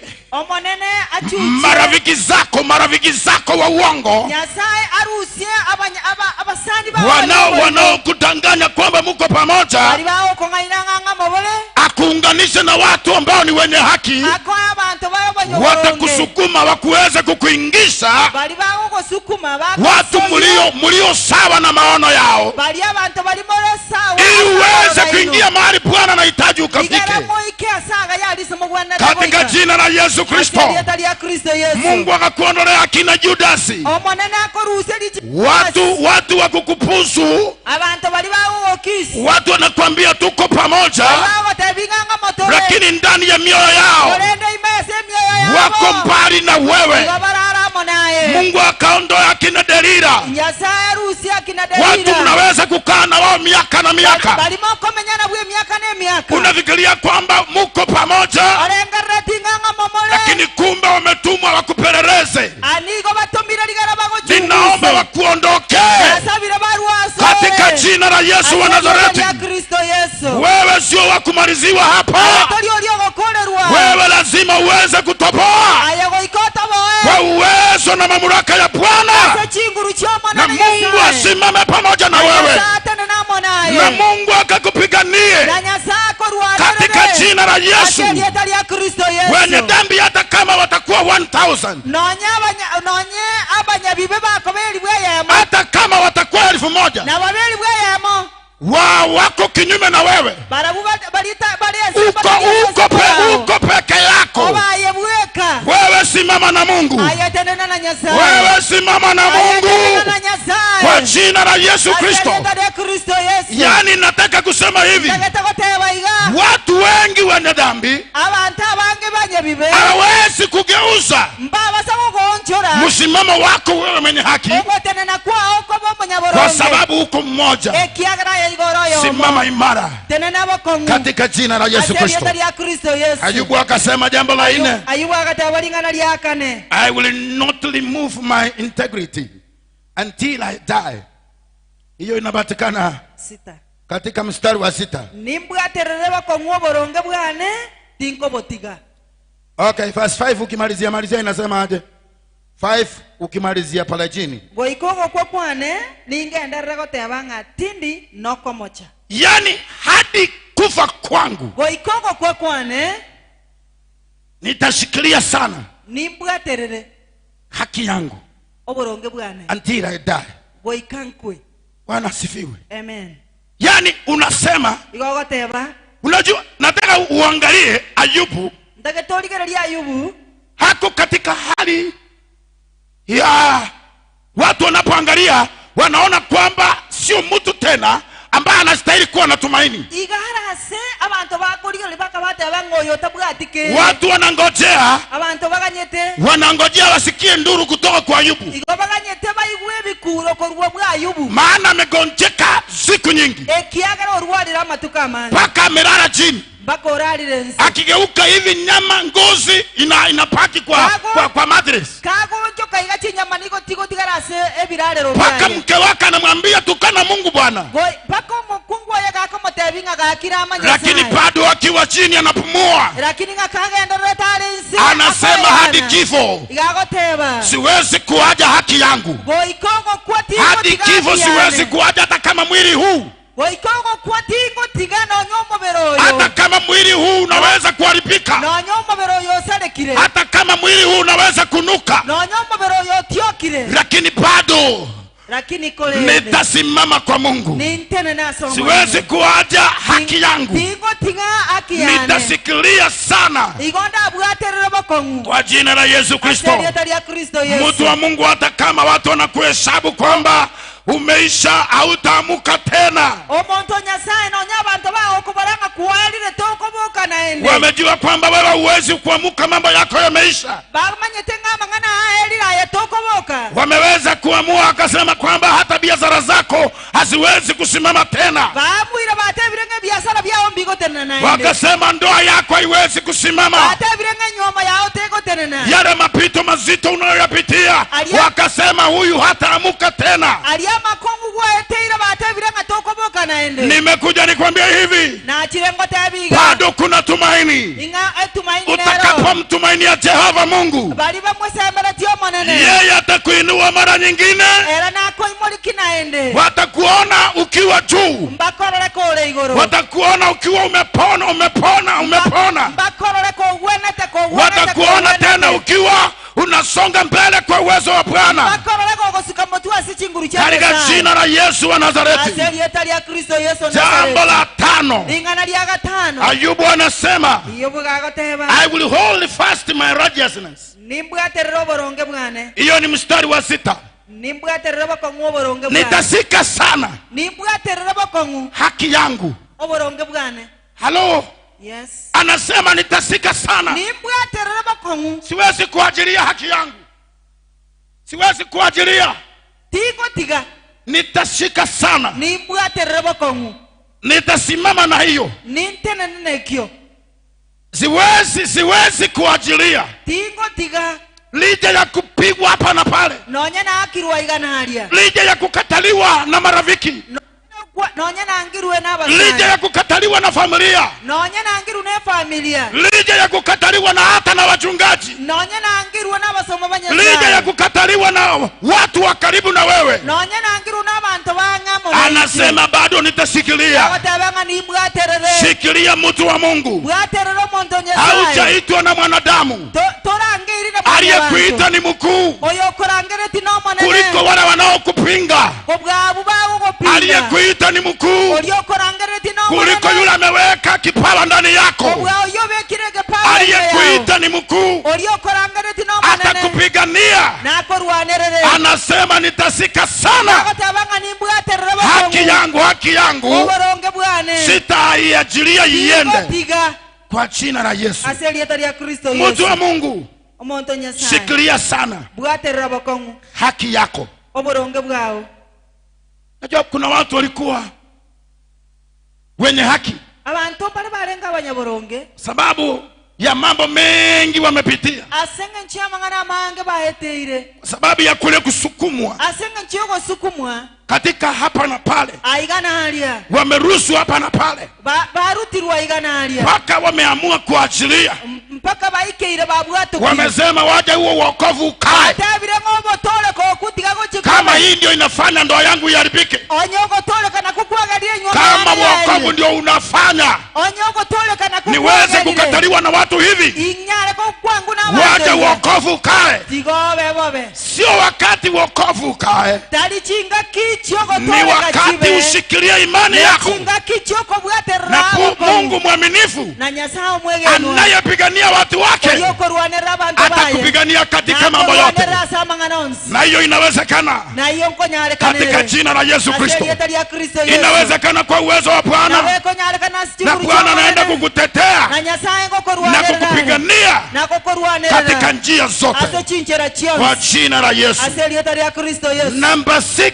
marafiki zako wa uongo wanaokudanganya kwamba mko pamoja, akuunganishe na watu ambao ni wenye haki, watakusukuma wakuweze kukuingisha watu mulio sawa na maono yao, ili uweze kuingia mahali Bwana anahitaji ukafike. Katika jina la Yesu Kristo, Mungu akakuondolea akina Judasi, watu wa kukupusu, watu wanakuambia tuko pamoja, lakini ndani ya mioyo yao wako mbali na wewe. Mungu akaondoa akina Delila, watu mnaweza kukaa na wao miaka na miaka, unafikiria kwamba muko pamoja, lakini kumbe wametumwa wakupeleleze. Ninaomba wakuondoke katika jina la Yesu wa Nazareti. Wewe sio wa kumaliziwa hapa, wewe lazima uweze kutoboa kwa uwezo na mamlaka ya Bwana, na Mungu asimame pamoja na wewe, na Mungu akakupiganie katika jina la Yesu. Wenye dhambi hata kama watakuwa 1000, hata kama watakuwa 1000, wao wako kinyume na wewe, uko peke yako. Wewe simama na Mungu, wewe simama na Mungu kwa jina la Yesu Kristo. Yani nataka kusema hivi, watu wengi wenye dhambi hawawezi kugeuza msimamo wako wewe mwenye haki, kwa sababu uko mmoja. Simama imara katika jina la Yesu Kristo. Ayubu akasema jambo la nne, I will not remove my integrity until I die. Hiyo inapatikana katika mstari wa 6. Okay, verse 5 ukimalizia malizia inasema aje? 5 ukimalizia pale chini. Yani hadi kufa kwangu nitashikilia sana haki yangu until I die. Bwana asifiwe. Amen. Yani unasema, unajua, nataka uangalie Ayubu. Hako katika hali ya watu wanapoangalia wanaona kwamba sio mtu tena ambaye anastahili kuwa na tumaini. Watu wanangojea, wanangojea wasikie nduru kutoka kwa Ayubu, maana amegonjeka siku nyingi mpaka amelala chini. Akigeuka hivi nyama ngozi inapaki kwa mattress. Paka mke wake anamwambia tukana Mungu Bwana. Lakini bado akiwa chini anapumua. Anasema hadi kifo siwezi kuacha haki yangu. Hadi kifo siwezi kuacha, hata kama mwili huu, hata kama mwili huu unaweza kuharibika, hata kama mwili huu unaweza kunuka, lakini bado nitasimama kwa Mungu. Siwezi kuacha haki yangu, nitashikilia sana kwa jina la Yesu Kristo. Mtu wa Mungu, hata kama watu wanakuhesabu kwamba umeisha, hautaamuka tena, wamejua kwamba wewe huwezi kuamuka, mambo yako yameisha. Wameweza kuamua akasema kwamba hata biashara zako haziwezi kusimama tena. Wakasema ndoa yako haiwezi kusimama. Yale mapito mazito unayoyapitia, wakasema huyu hataamuka tena. Nimekuja nikwambie hivi, bado kuna tumaini. Utakapomtumainia Jehova Mungu, yeye atakuinua mara nyingine. Watakuona ukiwa juu, watakuona ukiwa umepona, umepona, umepona. Watakuona tena ukiwa unasonga mbele kwa uwezo wa Bwana, katika jina la Yesu wa Nazareti. Jambo la tano, Ayubu anasema, I will hold fast my righteousness. Hiyo ni mstari wa 6. Nitasika sana haki yangu. Halo. Yes. Anasema nitasika sana. Siwezi kuajilia haki yangu, siwezi kuajilia. Nitashika sana, nitasimama na hiyo. Siwezi kuajilia licha ya kupigwa hapa na pale, licha ya kukataliwa na marafiki, licha ya kukataliwa na familia, licha ya kukataliwa na hata na wachungaji, licha ya kukataliwa na watu wa karibu na wewe. Anasema bado nitashikilia. Shikilia mtu wa Mungu. Haujaitwa na mwanadamu. Aliyekuita ni mkuu kuliko wale wanaokupinga. Aliyekuita ni mkuu kuliko yule ameweka kipawa ndani yako. Aliyekuita ni mkuu, atakupigania. Anasema nitasika sana haki yangu, haki yangu sitaiachilia iende, kwa jina la Yesu. Mtu wa Mungu, shikilia sana haki yako. Najua kuna watu walikuwa wenye haki, sababu ya mambo mengi wamepitia, sababu ya kule kusukumwa katika hapa na pale, wameruhusu hapa na pale mpaka wameamua kuachilia, wamesema waje huo wokovu ukae. Kama hii ndio inafanya ndoa yangu iharibike, kama wokovu ndio unafanya niweze kukataliwa na watu hivi, waje wokovu ukae. Sio wakati wokovu ukae, ni wakati ushikilie imani yako na Mungu mwaminifu anayepigania watu wake atakupigania katika mambo yote, na hiyo inawezekana katika jina la Yesu Kristo. Inawezekana kwa uwezo wa Bwana, na Bwana anaenda kukutetea na kukupigania katika njia zote kwa jina la Yesu. Number 6,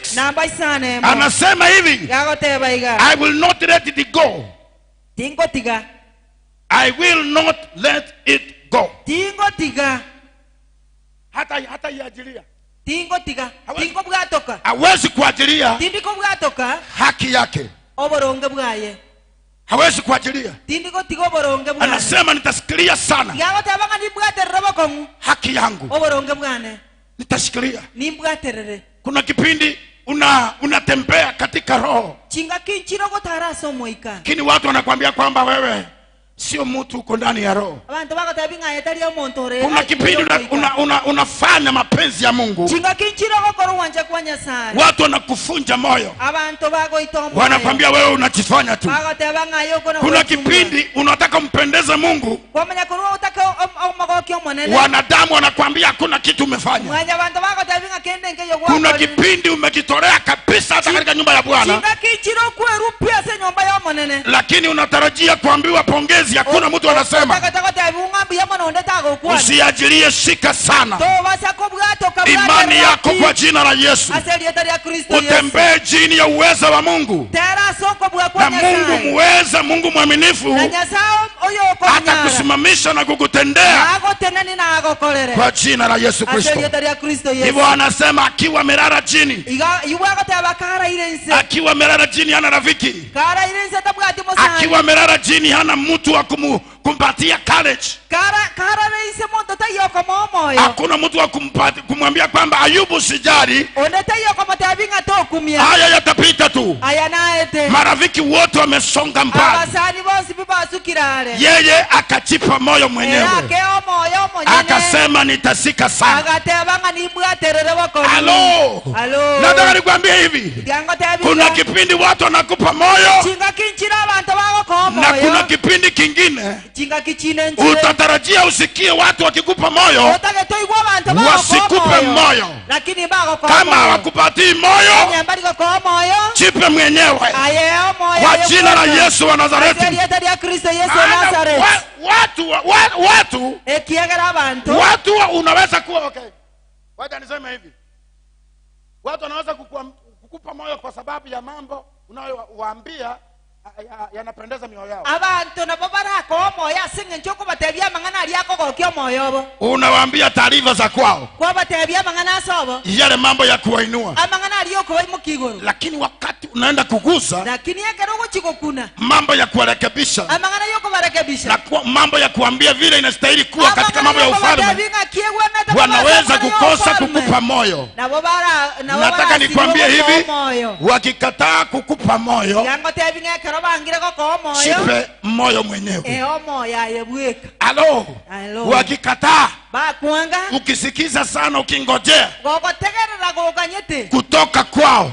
anasema hivi, I will not let it go. I will not let it go. Hata iajilia. Hawezi kuajilia haki yake. Hawezi kuajilia. Anasema nitashikilia sana haki yangu. Nitashikilia. Kuna kipindi unatembea katika roho, lakini watu wanakuambia kwamba wewe sio mtu uko ndani ya roho. Kuna kipindi unafanya mapenzi ya Mungu, watu wanakufunja moyo, wanakwambia wewe unajifanya tu. Kuna kipindi unataka umpendeze Mungu, wanadamu wanakwambia hakuna kitu umefanya. Kuna kipindi umejitolea kabisa hata katika nyumba ya Bwana, lakini unatarajia kuambiwa pongezi, hakuna mtu anasema. Usiajilie, shika sana imani yako kwa jina la Yesu. Utembee chini ya uweza wa Mungu, na Mungu muweza, Mungu mwaminifu atakusimamisha na kukutendea kwa jina la Yesu Kristo. Hivyo anasema akiwa amelala chini, akiwa amelala chini hana rafiki, akiwa amelala chini hana mtu wa kumpatia courage. Hakuna mtu wa kumwambia kwamba Ayubu sijali, haya yatapita tu. Marafiki wote wamesonga mbali, yeye akajipa moyo mwenyewe, akasema nitasika sana. Halo, nataka nikwambie hivi, kuna kipindi watu wanakupa moyo, na kuna kipindi kingine utatarajia usikie watu wakikupa moyo, wasikupe moyo. Kama hawakupatii moyo, jipe mwenyewe kwa jina la Yesu wa Nazareti. Watu unaweza kuwa okay. Wacha niseme hivi, watu wanaweza kukupa moyo kwa sababu ya mambo unayowaambia yanapendeza mioyo yao. Abantu nabo barako moyo asinge nchoko batebya mangana aliyako kokyo moyo bo. Unawaambia taarifa za kwao. Kwa batebya mangana asobo. Yale mambo ya kuwainua. Amangana aliyoko imukigoro. Lakini wakati unaenda kugusa, lakini yake chikokuna mambo ya kuwarekebisha, amangana yoko barekebisha, na mambo ya kuambia vile inastahili kuwa katika mambo ya ufalme, wanaweza kukosa kukupa moyo. Nataka nikwambie hivi, wakikataa kukupa moyo, sipe moyo mwenyewe. Alo, wakikataa, ukisikiza sana, ukingojea kutoka kwao,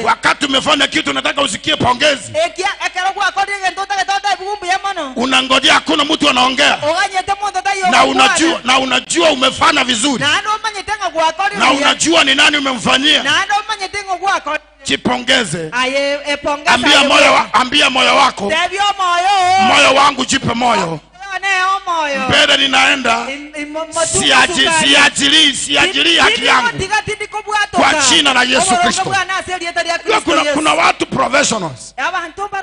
wakati umefanya kitu nataka usikie pongezi, Unangojea hakuna mtu anaongea. Na unajua umefanya vizuri. Na unajua ni nani umemfanyia. Jipongeze. Ambia moyo wako. Moyo wangu jipe moyo. Mbele ninaenda, siajili haki yangu kwa jina la Yesu Kristo. Kuna watu professionals,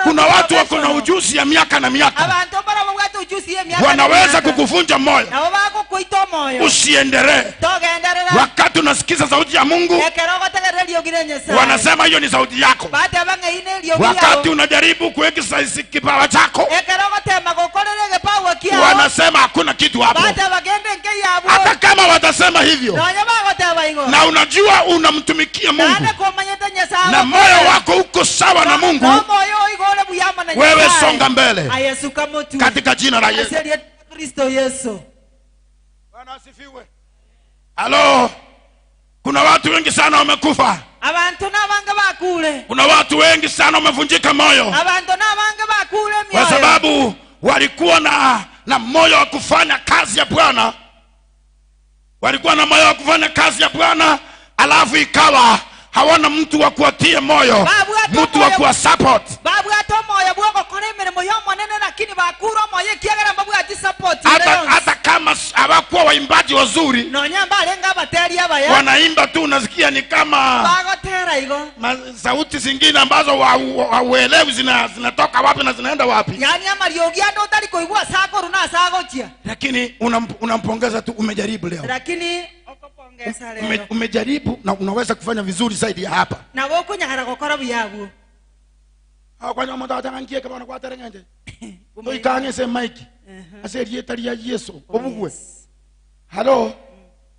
kuna watu wako na ujuzi ya miaka na miaka, wanaweza kukuvunja moyo usiendelee. Wakati unasikiza sauti ya Mungu, wanasema hiyo ni sauti yako. Wakati unajaribu kuexercise kipawa chako, wanasema hakuna kitu hapo. Hata kama watasema hivyo, na unajua unamtumikia Mungu na moyo wako uko sawa na Mungu, wewe songa mbele katika jina la Yesu. Bwana asifiwe. Halo, kuna watu wengi sana wamekufa. Kuna watu wengi sana wamevunjika moyo kwa sababu walikuwa na moyo wa kufanya kazi ya Bwana. Walikuwa na moyo wa kufanya kazi ya Bwana, alafu ikawa hawana mtu wa kuwatia moyo, mtu wa kuwa support. Hata kama hawakuwa waimbaji wazuri, wanaimba tu unasikia ni kama sauti zingine ambazo hauelewi zinatoka wapi na zinaenda wapi. Lakini unampongeza tu, umejaribu leo. Umejaribu na unaweza kufanya vizuri zaidi ya hapa. Halo,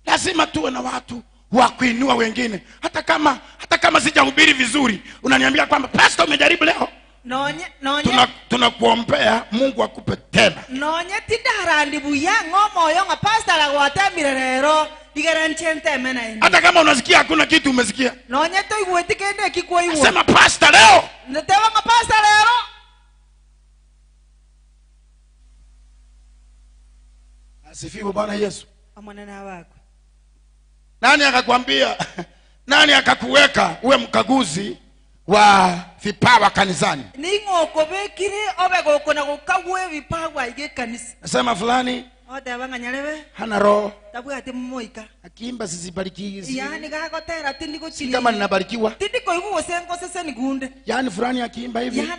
lazima tuwe na watu wa kuinua wengine. Hata kama sijahubiri vizuri, unaniambia kwamba pastor umejaribu leo. Tunakuombea Mungu akupe tena. Hata kama unasikia hakuna kitu umesikia, sema pastor leo. Asifiwe Bwana Yesu. Nani akakwambia? Nani akakuweka uwe mkaguzi wa vipawa kanisani? Nasema fulani hana roho, akiimba sisibariki, si kama ninabarikiwa. Yaani fulani akiimba hivi,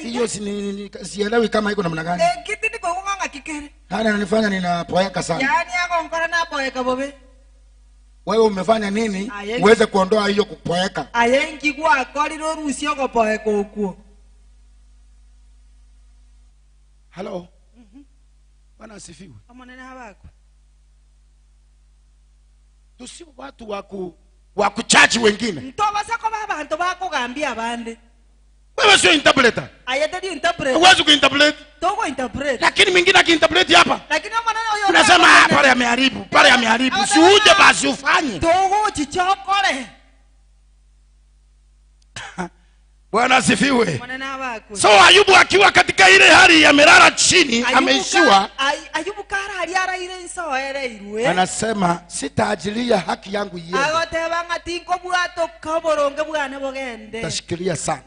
hiyo sielewi kama iko namna gani. Yaani ananifanya ninapoeka sana. Wewe umefanya nini uweze kuondoa hiyo kupoeka? Hello. Bwana asifiwe. Tusiwe watu wa kuchaji wengine. Wewe sio interpreter. Huwezi kuinterpret. Lakini mwingine akiinterpret hapa, unasema pale ameharibu, pale ameharibu. Si uje basi ufanye. Bwana asifiwe. So Ayubu akiwa katika ile hali amelala chini, ameishiwa. Anasema sitaajilia haki yangu iende. Tashikilia sana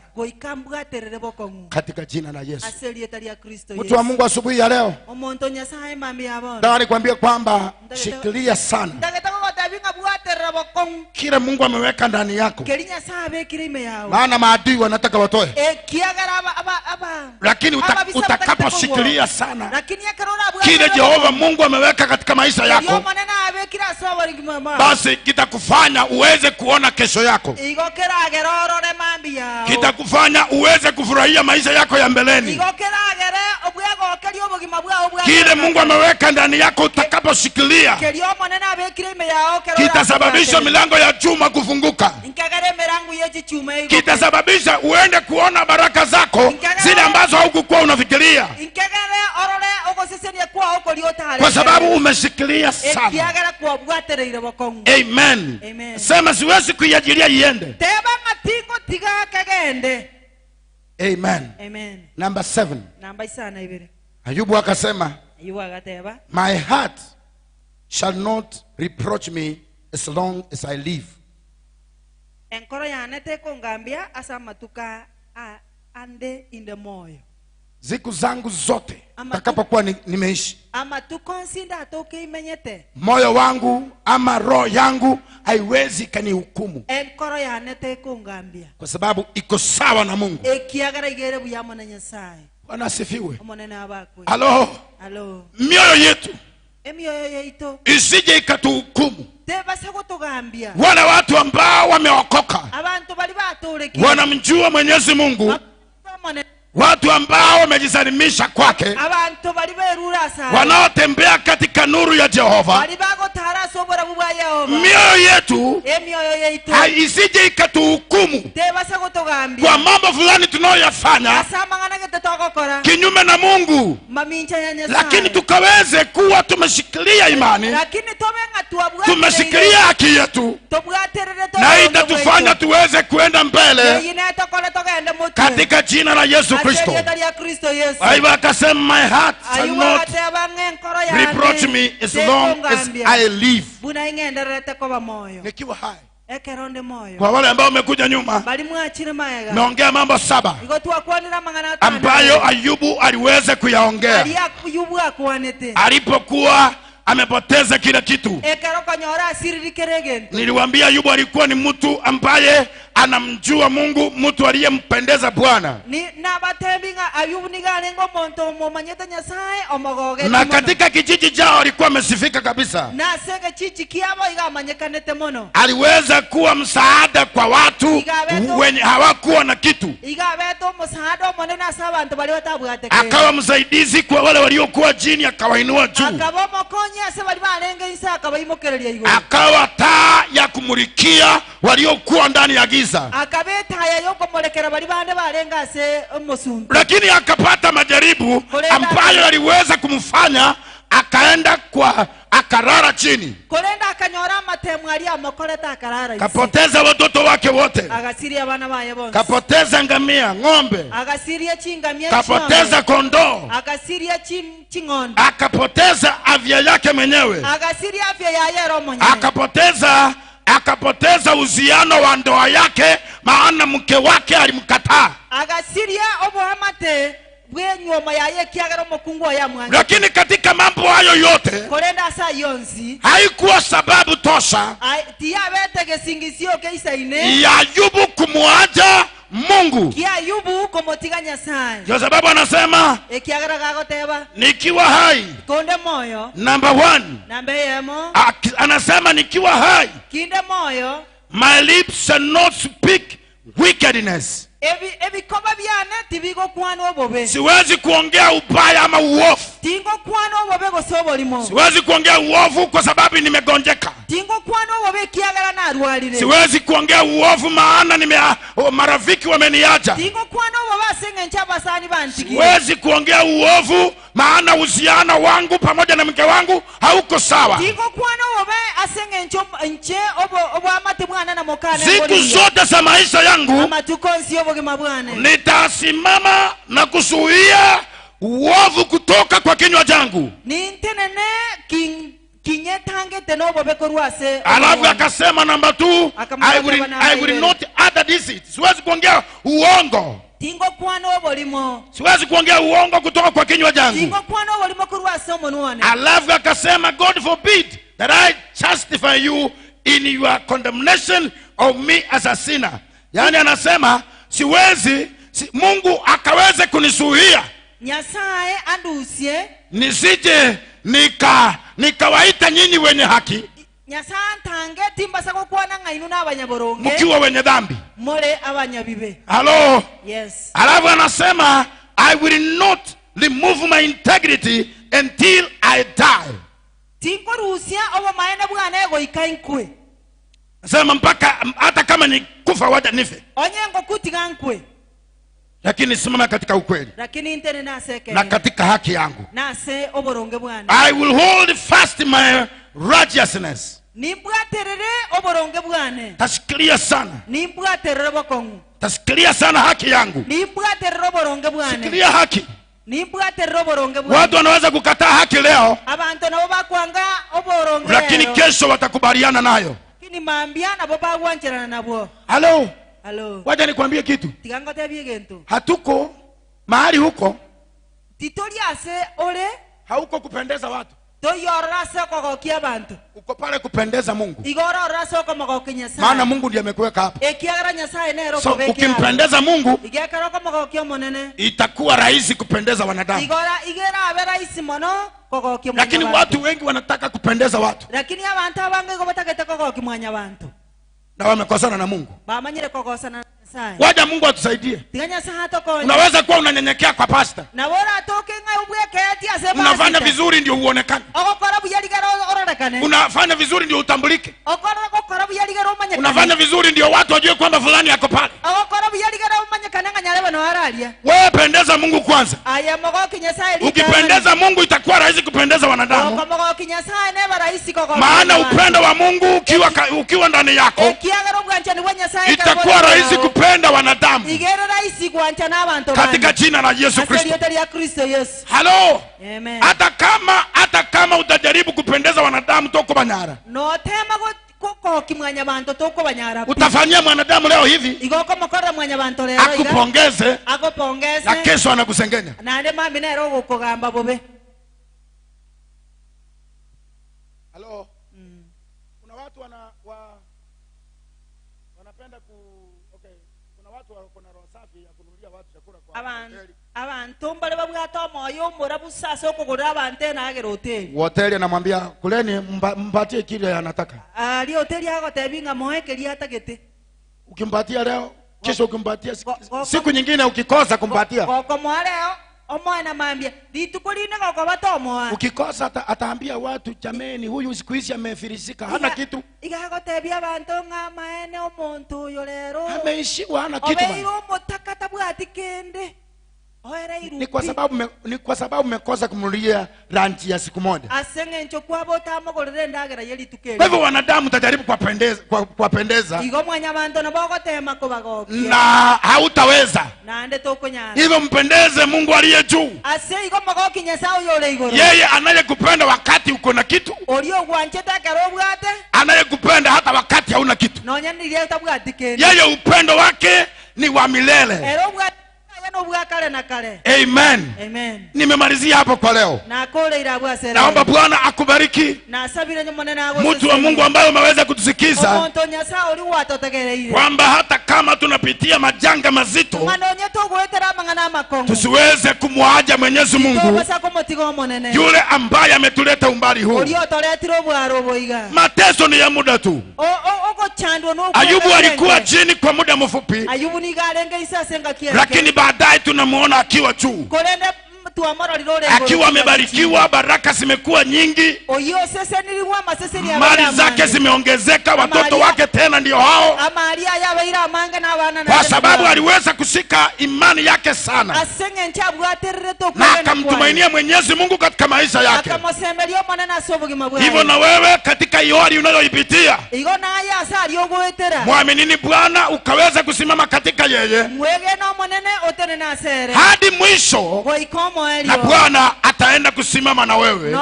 katika jina la Yesu. Mtu wa Mungu, asubuhi ya leo nataka nikwambie kwamba shikilia sana kile Mungu ameweka ndani yako, maana maadui wanataka watoe, lakini utakaposhikilia sana kile Jehova Mungu ameweka katika maisha yako, basi kitakufanya uweze kuona kesho yako, kitakufanya uweze kufurahia maisha yako ya mbeleni. Kile Mungu ameweka ndani yako utakaposhikilia, kitasababisha milango ya chuma kufunguka, kitasababisha uende kuona baraka zako zile ambazo haukukuwa unafikiria, kwa sababu umeshikilia sana. Amen. Amen. Sema siwezi kuiajilia iende. Amen. Amen. Number 7. Namba isana ibere. Ayubu akasema, Ayubu agateba, my heart shall not reproach me as long as I live. Enkoro yane tekongambia asa matuka ande inde moyo. Siku zangu zote takapokuwa nimeishi, amatuko nsinda atoke imenyete, moyo wangu ama roho yangu haiwezi kanihukumu. Enkoro yane tekongambia, kwa sababu iko sawa na Mungu. Ekiagara igere buyamo na Nyasaye. Bwana asifiwe. Omonene abakwe. Halo. Halo. Mioyo yetu, emioyo yetu isije ikatuhukumu. Tebasa kutugambia. Wale watu ambao wameokoka, abantu bali batureke, wanamjua Mwenyezi Mungu, watu ambao wamejisalimisha kwake, abantu bali berura sana, wanaotembea katika nuru ya Jehova, bali bagotara sobora bwa Yehova, mioyo yetu emioyo yetu isije ikatuhukumu tebasa kutugambia kwa mambo fulani tunayoyafanya kinyume na Mungu, lakini tukaweze kuwa tumeshikilia imani, tumeshikilia haki yetu, na itatufanya tuweze kuenda mbele katika jina la Yesu Kristo. Ayubu akasema, my heart shall not reproach me as long as I live. Nikiwa hai. Kwa wale ambao wamekuja nyuma, naongea mambo 7 ambayo Ayubu aliweza kuyaongea alipokuwa amepoteza kila kitu. Niliwaambia Ayubu alikuwa ni mtu ambaye anamjua Mungu, mtu aliyempendeza Bwana. Na katika kijiji chao alikuwa amesifika kabisa. Aliweza kuwa msaada kwa watu wenye hawakuwa na kitu. Akawa msaidizi kwa wale waliokuwa chini, akawainua juu. Akawa taa ya kumulikia waliokuwa ndani ya giza. Lakini akapata majaribu ambayo yaliweza kumfanya akaenda kwa akarara chini. Kapoteza watoto wake wote. Kapoteza ngamia, ng'ombe. Kapoteza kondoo. Akapoteza afya yake mwenyewe. Akapoteza uhusiano wa ndoa yake, maana mke wake alimkataa. Lakini katika mambo hayo yote haikuwa sababu tosha ya Ayubu kumwacha Mungu. Kwa sababu anasema, nikiwa hai. Number 1, anasema nikiwa hai, my lips shall not speak wickedness. Siwezi kuongea ubaya ama uovu. Siwezi kuongea uovu kwa sababu nimegonjeka. Siwezi kuongea uovu maana marafiki wameniacha. Siwezi kuongea uovu maana uhusiano wangu pamoja na mke wangu hauko sawa. Siku zote za maisha yangu nitasimama na kuzuia uovu kutoka kwa kinywa changu. Alafu akasema namba 2, I will not utter deceit. Siwezi kuongea uongo. Siwezi kuongea uongo kutoka kwa kinywa changu. Alafu akasema, God forbid that I justify you in your condemnation of me as a sinner. Yani anasema siwezi, Mungu akaweze kunisuhia Nyasaye andusie nisije nikawaita nyinyi wenye haki, Nyasaye ntange timbasa kukuona ngainu na abanyaboronge mkiwa wenye dhambi more abanyabibe. Hello. Yes. Alafu anasema I will not remove my integrity until I die. Tinkoruhusia obo maene bwana goika inkwe. Sema mpaka hata kama nikufa wacha nife. Onyengo kutiga nkwe. Lakini simama katika ukweli. Lakini intene naseke. Na katika haki yangu. Nase oboronge bwana. I will hold fast my righteousness. Nimbwaterere oboronge bwana. Tashikilia sana. Nimbwaterere bokongu. Tasikilia sana haki yangu. Sikilia haki. Watu wanaweza kukataa haki leo, lakini kesho watakubaliana nayo. Halo. Wacha nikwambie kitu. Hatuko mahali huko. Hauko kupendeza watu. Uko pale kupendeza Mungu. Maana Mungu ndiye amekuweka hapa. So ukimpendeza Mungu itakuwa rahisi kupendeza wanadamu. Lakini watu wengi wanataka kupendeza watu, na wamekosana na Mungu. Waja Mungu atusaidie. Unaweza kuwa unanyenyekea kwa pastor, unafanya vizuri ndio uonekane, unafanya vizuri ndio utambulike, unafanya vizuri ndio watu wajue kwamba fulani yako pale. Wewe pendeza Mungu kwanza. Ukipendeza Mungu itakuwa rahisi kupendeza wanadamu. Maana upendo wa Mungu ukiwa ndani yako itakuwa rahisi kupenda wanadamu. Katika jina la Yesu Kristo. Halo. Hata kama utajaribu kupendeza wanadamu toko banyara, utafanyia mwanadamu leo hivi akupongeze, na kesho anakusengenya. Halo. Kuna watu wanapenda kuna watu wako na roho safi ya kununulia watu chakula kwa hoteli. Abantu mbale babwata moyo murabusa soko kugura abantu na agera hoteli. Hoteli anamwambia kuleni mpatie kile anataka. Ali hoteli agotebinga moeke atagete. Ukimpatia leo, kesho ukimpatia siku nyingine ukikosa kumpatia. Gokomoa leo omoe namwambia lituko line gokobata omoa. Ukikosa ataambia watu jameni huyu siku hizi amefilisika hana kitu. Igagotebia abantu ng'amaene omuntu uyo lero ameishiwa hana kitu. Obeiro mutakata bwati kende. Ni kwa sababu mmekosa kumnunulia lunch ya siku moja. Kwa hivyo wanadamu tajaribu kuwapendeza, na hautaweza. Hivyo mpendeze Mungu aliye juu. Yeye anayekupenda wakati uko na kitu, anayekupenda hata wakati hauna kitu. Yeye upendo wake ni wa milele. Amen. Amen. Nimemalizia hapo kwa leo. Naomba Bwana akubariki. Mtu wa Mungu ambaye umeweza kutusikiza kwamba hata kama tunapitia majanga mazito tusiweze kumwacha Mwenyezi Mungu yule ambaye ametuleta umbali huu. Mateso ni ya muda tu. Ayubu alikuwa chini kwa muda mfupi, lakini baadaye tunamuona akiwa juu, akiwa amebarikiwa, baraka zimekuwa nyingi, mali zake zimeongezeka, watoto wake tena ndio hao, kwa sababu aliweza kushika imani yake sana na akamtumainia Mwenyezi Mungu katika maisha yake. Hivyo na wewe katika hiyo hali unayoipitia, muaminini Bwana ukaweza kusimama katika yeye hadi mwisho, na Bwana ataenda kusimama na wewe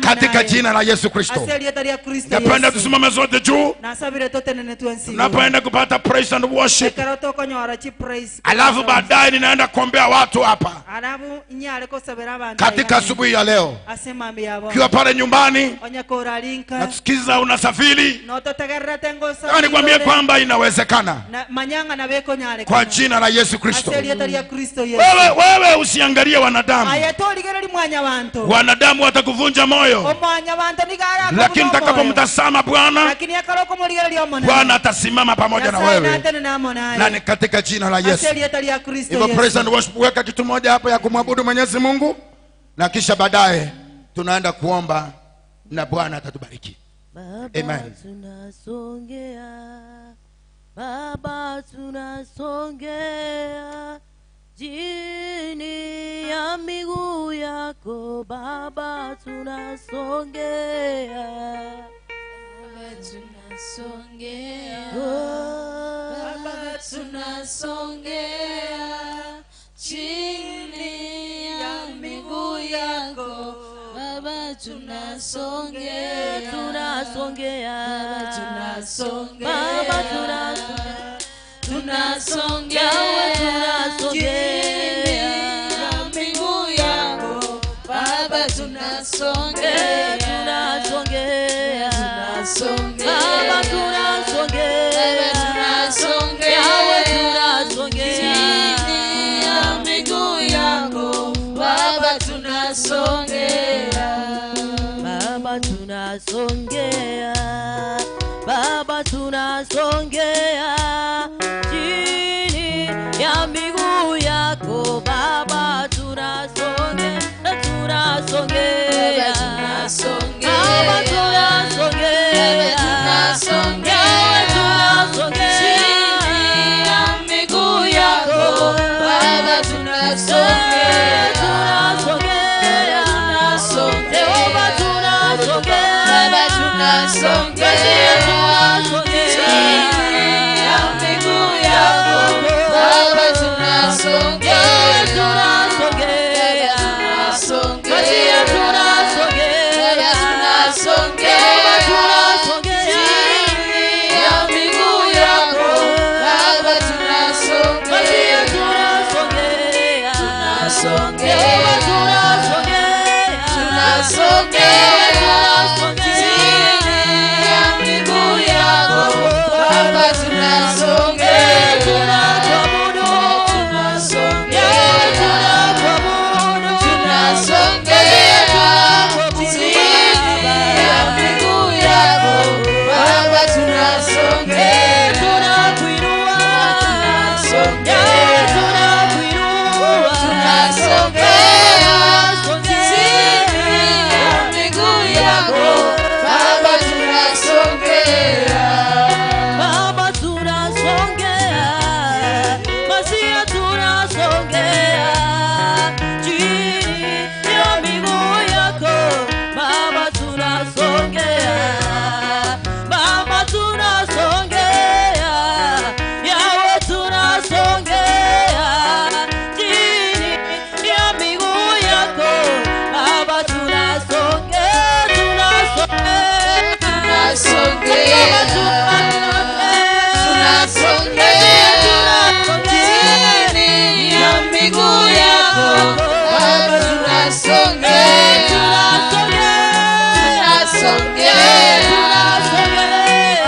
katika jina la Yesu Kristo. Napenda tusimame zote juu tunapoenda kupata praise and worship, alafu baadaye ninaenda kuombea watu hapa katika asubuhi ya leo. Ukiwa pale nyumbani natusikiza, unasafiri, nikwambie kwamba inawezekana kwa jina la Yesu Kristo. Wewe usiangalie wanadamu. Wanadamu watakuvunja moyo, lakini utakapomtazama Bwana, Bwana atasimama pamoja na wewe, na ni katika jina la Yesu. Hivyo praise and worship, weka kitu moja hapo ya kumwabudu Mwenyezi Mungu, na kisha baadaye tunaenda kuomba na Bwana atatubariki. Amen. Baba tunasongea chini ya miguu yako, Baba tunasongea, Baba tunasongea, Baba Tunasongea chini ya miguu yako Baba, tunasongea, Tunasongea. Baba, tunasongea, Baba, tunasongea. Tunasongea Yawe, tunasongea. chini ya miguu yako Baba, tunasongea, Tunasongea. Tunasongea, Baba, tunasongea. Baba, tunasongea Yawe, tunasongea. chini ya miguu yako Baba, tunasongea. Baba, tunasongea. Baba, tunasongea chini ya miguu yako Baba, tunasongea, tunasongea. Baba, tunasongea. Baba, tunasongea. Baba, tunasongea. Yawe, tunasongea. Chini ya miguu yako Baba, tunasongea. Tunasongea. Tunasongea. Jehova, tunasongea. Baba, tunasongea. Tunasongea. Chini ya miguu yako Baba, tunasongea. Tunasongea. Tunasongea. Tunasongea. Baba, tunasongea. Tunasongea. Chini ya miguu yako Baba, tunasongea. Tunasongea. Tunasongea. Tunasongea. Tunasongea. Chini ya miguu yako Baba, tunasongea. Tunakuabudu. Tunasongea. Tunakuabudu. Tunasongea. Chini ya miguu yako Baba, tunasongea. Tunakuinua. Tunasongea. Tunakuinua. Tunasongea. Chini ya miguu yako Baba, tunasongea. Baba, tunasongea. Masia, tunasongea. Chini ya miguu yako Baba, tunasongea. Baba, tunasongea. Yawe, tunasongea. Chini ya miguu yako Baba, tunasongea, tunasongea. Tunasongea. Tunasongea. Chini ya miguu yako Baba, tunasongea. Tunasongea.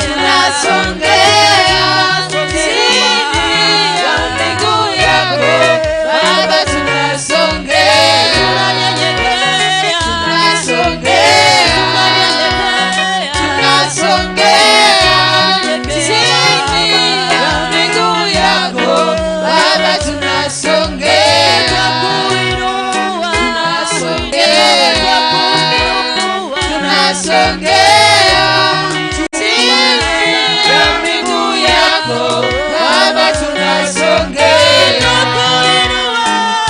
Tunasongea. Chini ya miguu yako Baba, tunasongea. Tunasongea. Tunasongea. Chini ya miguu yako Baba, tunasongea. Tunasongea. Tunasongea. Chini ya miguu yako Baba, tunasongea.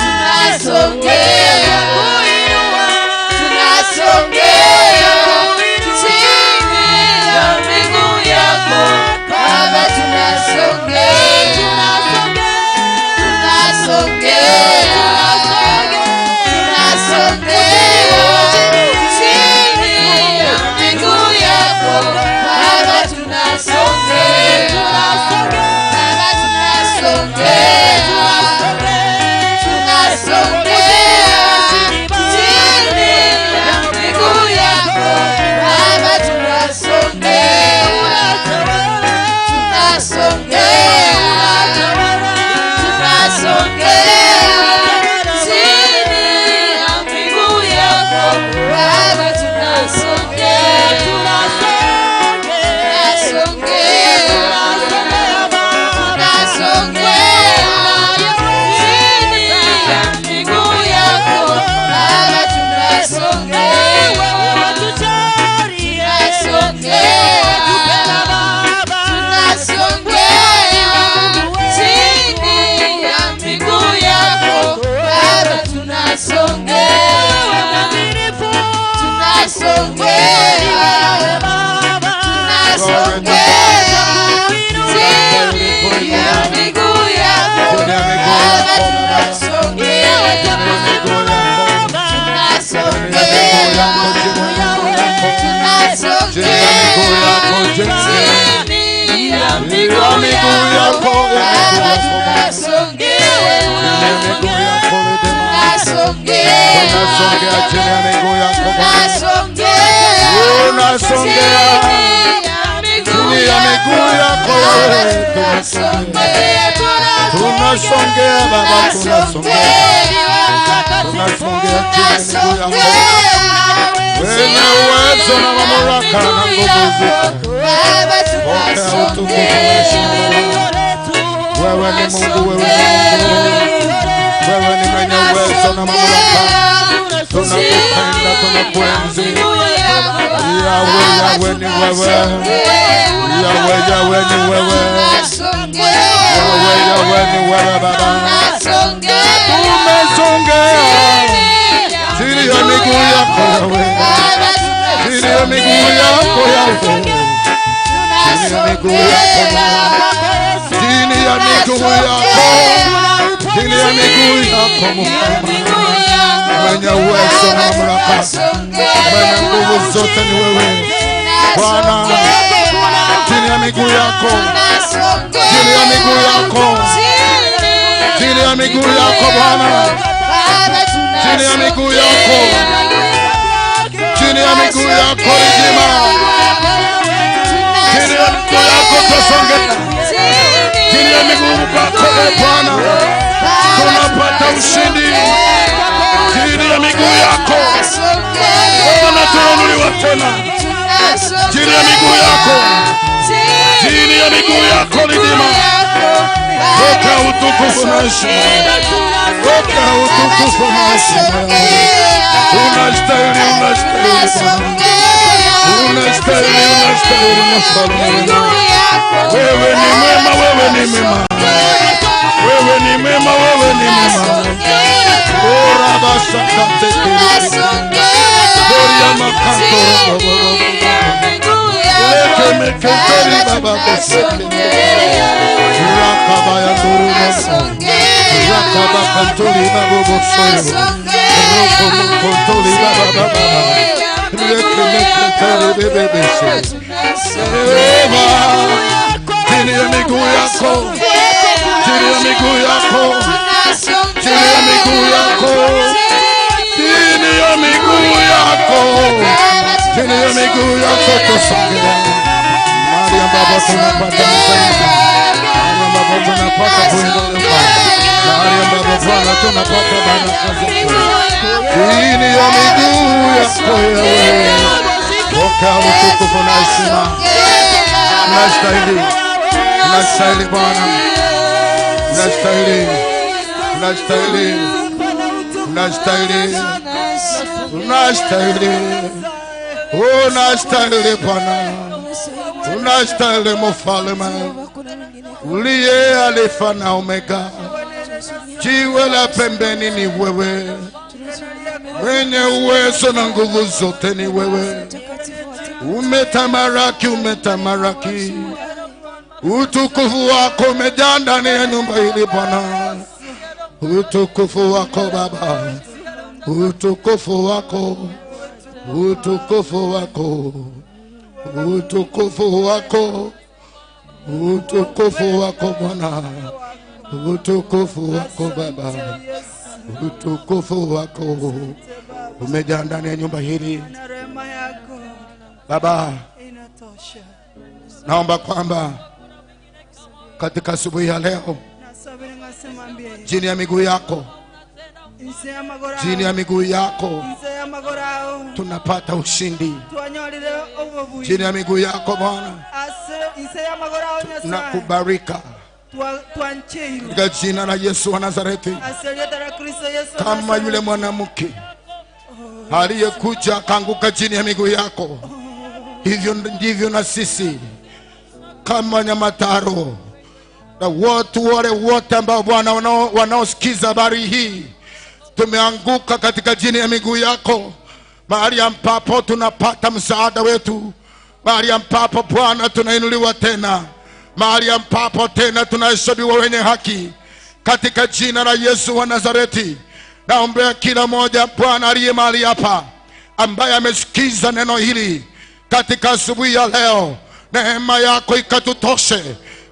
Tunasongea. Tunasongea. Chini ya miguu yako Baba, tunasongea. Tunasongea. Tunasongea. Chini ya miguu yako Baba, tunasongea. Baba, tunasongea. Tunasongea. Chini ya miguu yako Baba, tunasongea. Tunasongea. Tunasongea. Chini ya miguu yako Baba, tunasongea. Tunasongea. Tunasongea. Chini ya miguu yako Baba, tunasongea. Tunasongea. Tunasongea. Chini ya miguu yako Tunasongea chini ya miguu yako Bwana. Tunasongea chini ya miguu yako wewe. Tunasongea Baba, tunasongea. Tunasongea chini ya miguu yako. Wenye uwezo na mamlaka na nguvu zote. Pokea utukufu na heshima. Wewe ni Mungu, wewe ni Mungu. Wewe ni mwenye uwezo na mamlaka. Tunakupenda, tunakuenzi. Yahweh, Yahweh ni wewe. Yahweh, Yahweh ni wewe. Yahweh, Yahweh ni wewe Baba. Tumesongea chini ya miguu yako Yahweh. Chini ya miguu yako Yahweh. Chini ya miguu yako Chini ya miguu yako. Chini ya miguu yako Mfalme. Mwenye uwezo na mamlaka, mwenye nguvu zote ni wewe Bwana. Chini ya miguu yako, chini ya miguu yako, chini ya miguu yako Bwana, chini ya miguu yako, chini ya miguu yako Rijima, chini ya miguu yako tusongea, chini ya miguu yako Bwana tunapata ushindi. Chini ya miguu yako Bwana tuinuliwa tena. Chini ya miguu yako, chini ya miguu yako Ridima. Pokea utukufu na heshima. Pokea utukufu na heshima. Unastahili, unastahili, unastahili, unastahili mfalme. Wewe ni mwema, wewe ni mwema. Wewe ni mwema, wewe ni mwema. Ora basa kate Gloria makanto Leke mekentori baba koseke Rakaba ya turu Rakaba kantori baba bosoyo Roko kontori baba baba Leke mekentori bebe bese Eva Chini ya miguu yako, chini ya miguu yako, chini ya miguu yako, chini ya miguu yako, chini ya miguu yako tusongea. Mahali ambapo tunapata msaada, mahali ambapo tunapata kuinuliwa, mahali ambapo Bwana tunapata baraka zako. Chini ya miguu yako wewe, pokea utukufu na heshima. Unastahili, unastahili Bwana, unastahili, unastahili, unastahili, unastahili, unastahili Bwana, unastahili Mfalme, uliye Alfa na Omega, jiwe la pembeni ni wewe, mwenye uwezo na nguvu zote ni wewe. Umetamaraki, umetamaraki, utukufu wako umejaa ndani ya nyumba hili Bwana. Utukufu wako Baba, utukufu wako, utukufu wako, utukufu wako, utukufu wako Bwana, utukufu wako Baba, utukufu wako umejaa ndani ya nyumba hili Baba. Naomba kwamba katika asubuhi ya leo, chini ya miguu yako, chini ya miguu yako tunapata ushindi. Chini ya miguu yako Bwana tunakubarika katika jina la Yesu wa Nazareti. Kama yule mwanamke aliyekuja akaanguka chini ya miguu yako, hivyo ndivyo na sisi kama Nyamataro na watu wale wote ambao Bwana wanaosikiza habari hii, tumeanguka katika chini ya miguu yako, mahali ambapo tunapata msaada wetu, mahali ambapo Bwana tunainuliwa tena, mahali ambapo tena tunahesabiwa wenye haki katika jina la Yesu wa Nazareti. Naombea kila mmoja Bwana aliye mahali hapa ambaye amesikiza neno hili katika asubuhi ya leo, neema yako ikatutoshe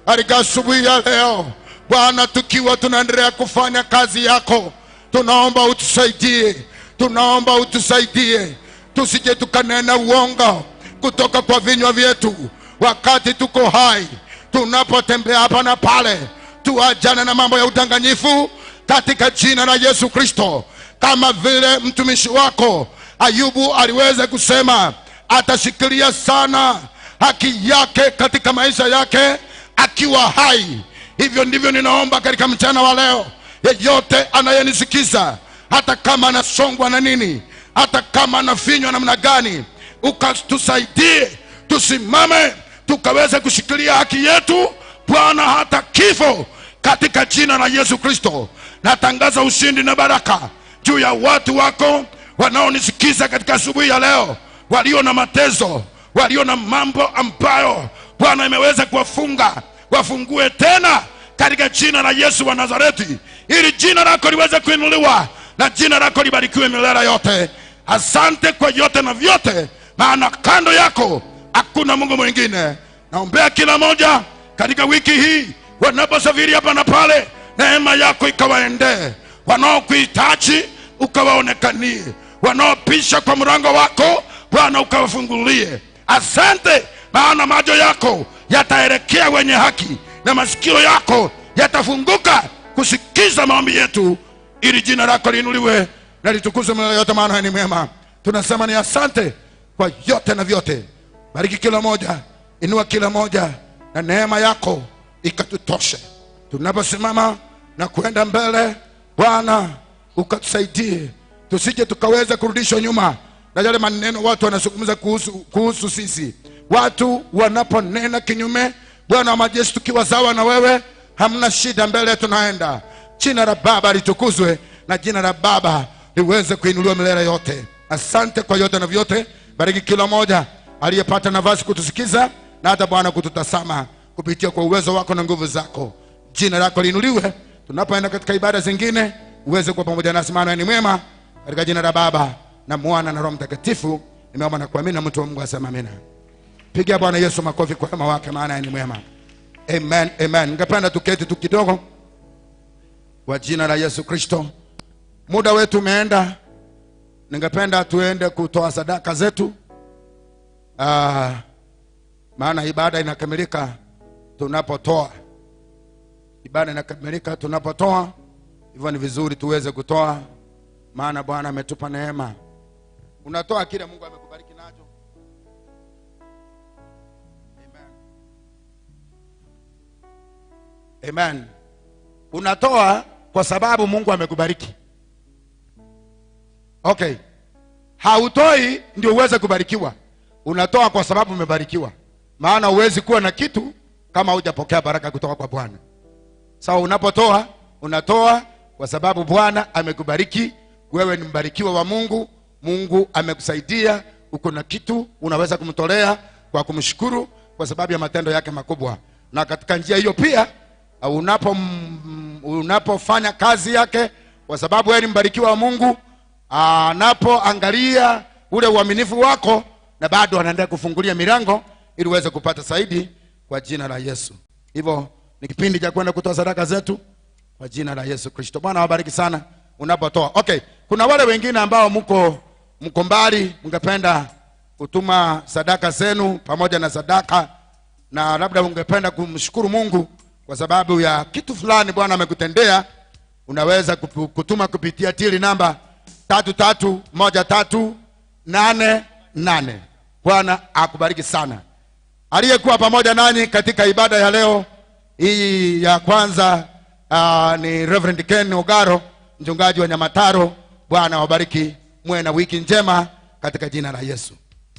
katika asubuhi ya leo. Bwana, tukiwa tunaendelea kufanya kazi yako, tunaomba utusaidie, tunaomba utusaidie, tusije tukanena uongo kutoka kwa vinywa vyetu wakati tuko hai. Tunapotembea hapa na pale, tuachane na mambo ya udanganyifu katika jina la Yesu Kristo. Kama vile mtumishi wako Ayubu aliweza kusema atashikilia sana haki yake katika maisha yake akiwa hai, hivyo ndivyo ninaomba katika mchana wa leo, yeyote anayenisikiza, hata kama anasongwa na nini, hata kama anafinywa namna gani, ukatusaidie tusimame tukaweze kushikilia haki yetu Bwana, hata kifo, katika jina la Yesu Kristo. Natangaza ushindi na baraka juu ya watu wako wanaonisikiza katika asubuhi ya leo, walio na mateso, walio na mambo ambayo Bwana imeweza kuwafunga, wafungue tena katika jina la Yesu wa Nazareti, ili jina lako liweze kuinuliwa na jina lako libarikiwe milele yote. Asante kwa yote na vyote, maana kando yako hakuna Mungu mwingine. Naombea kila moja katika wiki hii wanaposafiri hapa na pale, neema yako ikawaendee, wanaokuhitaji ukawaonekanie, wanaopisha kwa mlango wako Bwana ukawafungulie. Asante, maana macho yako yataelekea wenye haki na masikio yako yatafunguka kusikiza maombi yetu, ili jina lako liinuliwe na litukuzwe milele yote, maana ni mwema. Tunasema ni asante kwa yote na vyote. Bariki kila moja, inua kila moja, na neema yako ikatutoshe tunaposimama na kuenda mbele. Bwana ukatusaidie tusije tukaweza kurudishwa nyuma na yale maneno watu wanazungumza kuhusu sisi. Watu wanaponena kinyume, Bwana wa majeshi, tukiwa sawa na wewe hamna shida, mbele tunaenda. Jina la Baba litukuzwe na jina la Baba liweze kuinuliwa milele yote. Asante kwa yote na vyote. Bariki kila moja aliyepata nafasi kutusikiza na hata Bwana kututazama kupitia kwa uwezo wako na nguvu zako. Jina lako liinuliwe tunapoenda katika ibada zingine, uweze kuwa pamoja nasi, maana ni mwema. Katika jina la Baba na Mwana na Roho Mtakatifu nimeomba na kuamini, na mtu wa Mungu asema amina. Pigia Bwana Yesu makofi kwa wema wake, maana ni mwema. Amen, amen. Ningependa tuketi tu kidogo kwa jina la Yesu Kristo. Muda wetu umeenda. Ningependa tuende kutoa sadaka zetu. Maana ibada inakamilika tunapotoa. Ibada inakamilika tunapotoa. Hivyo ni vizuri tuweze kutoa, maana Bwana ametupa neema. Unatoa kile Mungu amekubariki nacho. Amen. Amen. Unatoa kwa sababu Mungu amekubariki. Okay. Hautoi ndio uweze kubarikiwa. Unatoa kwa sababu umebarikiwa. Maana huwezi kuwa na kitu kama hujapokea baraka kutoka kwa Bwana. Sawa, unapotoa, unatoa kwa sababu Bwana amekubariki. Wewe ni mbarikiwa wa Mungu. Mungu amekusaidia, uko na kitu unaweza kumtolea kwa kumshukuru kwa sababu ya matendo yake makubwa. Na katika njia hiyo pia unapofanya kazi yake, kwa sababu wewe ni mbarikiwa wa Mungu, anapoangalia ule uaminifu wako na bado anaendelea kufungulia milango ili uweze kupata zaidi kwa jina la Yesu. Hivyo ni kipindi cha kwenda kutoa sadaka zetu kwa jina la Yesu Kristo. Bwana awabariki sana unapotoa. Okay, kuna wale wengine ambao mko mbali, mngependa kutuma sadaka zenu pamoja na sadaka, na labda ungependa kumshukuru Mungu kwa sababu ya kitu fulani Bwana amekutendea, unaweza kutuma kupitia tili namba 331388. Bwana akubariki sana. Aliyekuwa pamoja nanyi katika ibada ya leo hii ya kwanza ni Reverend Ken Ogaro, mchungaji wa Nyamataro. Bwana awabariki, muwe na wiki njema katika jina la Yesu.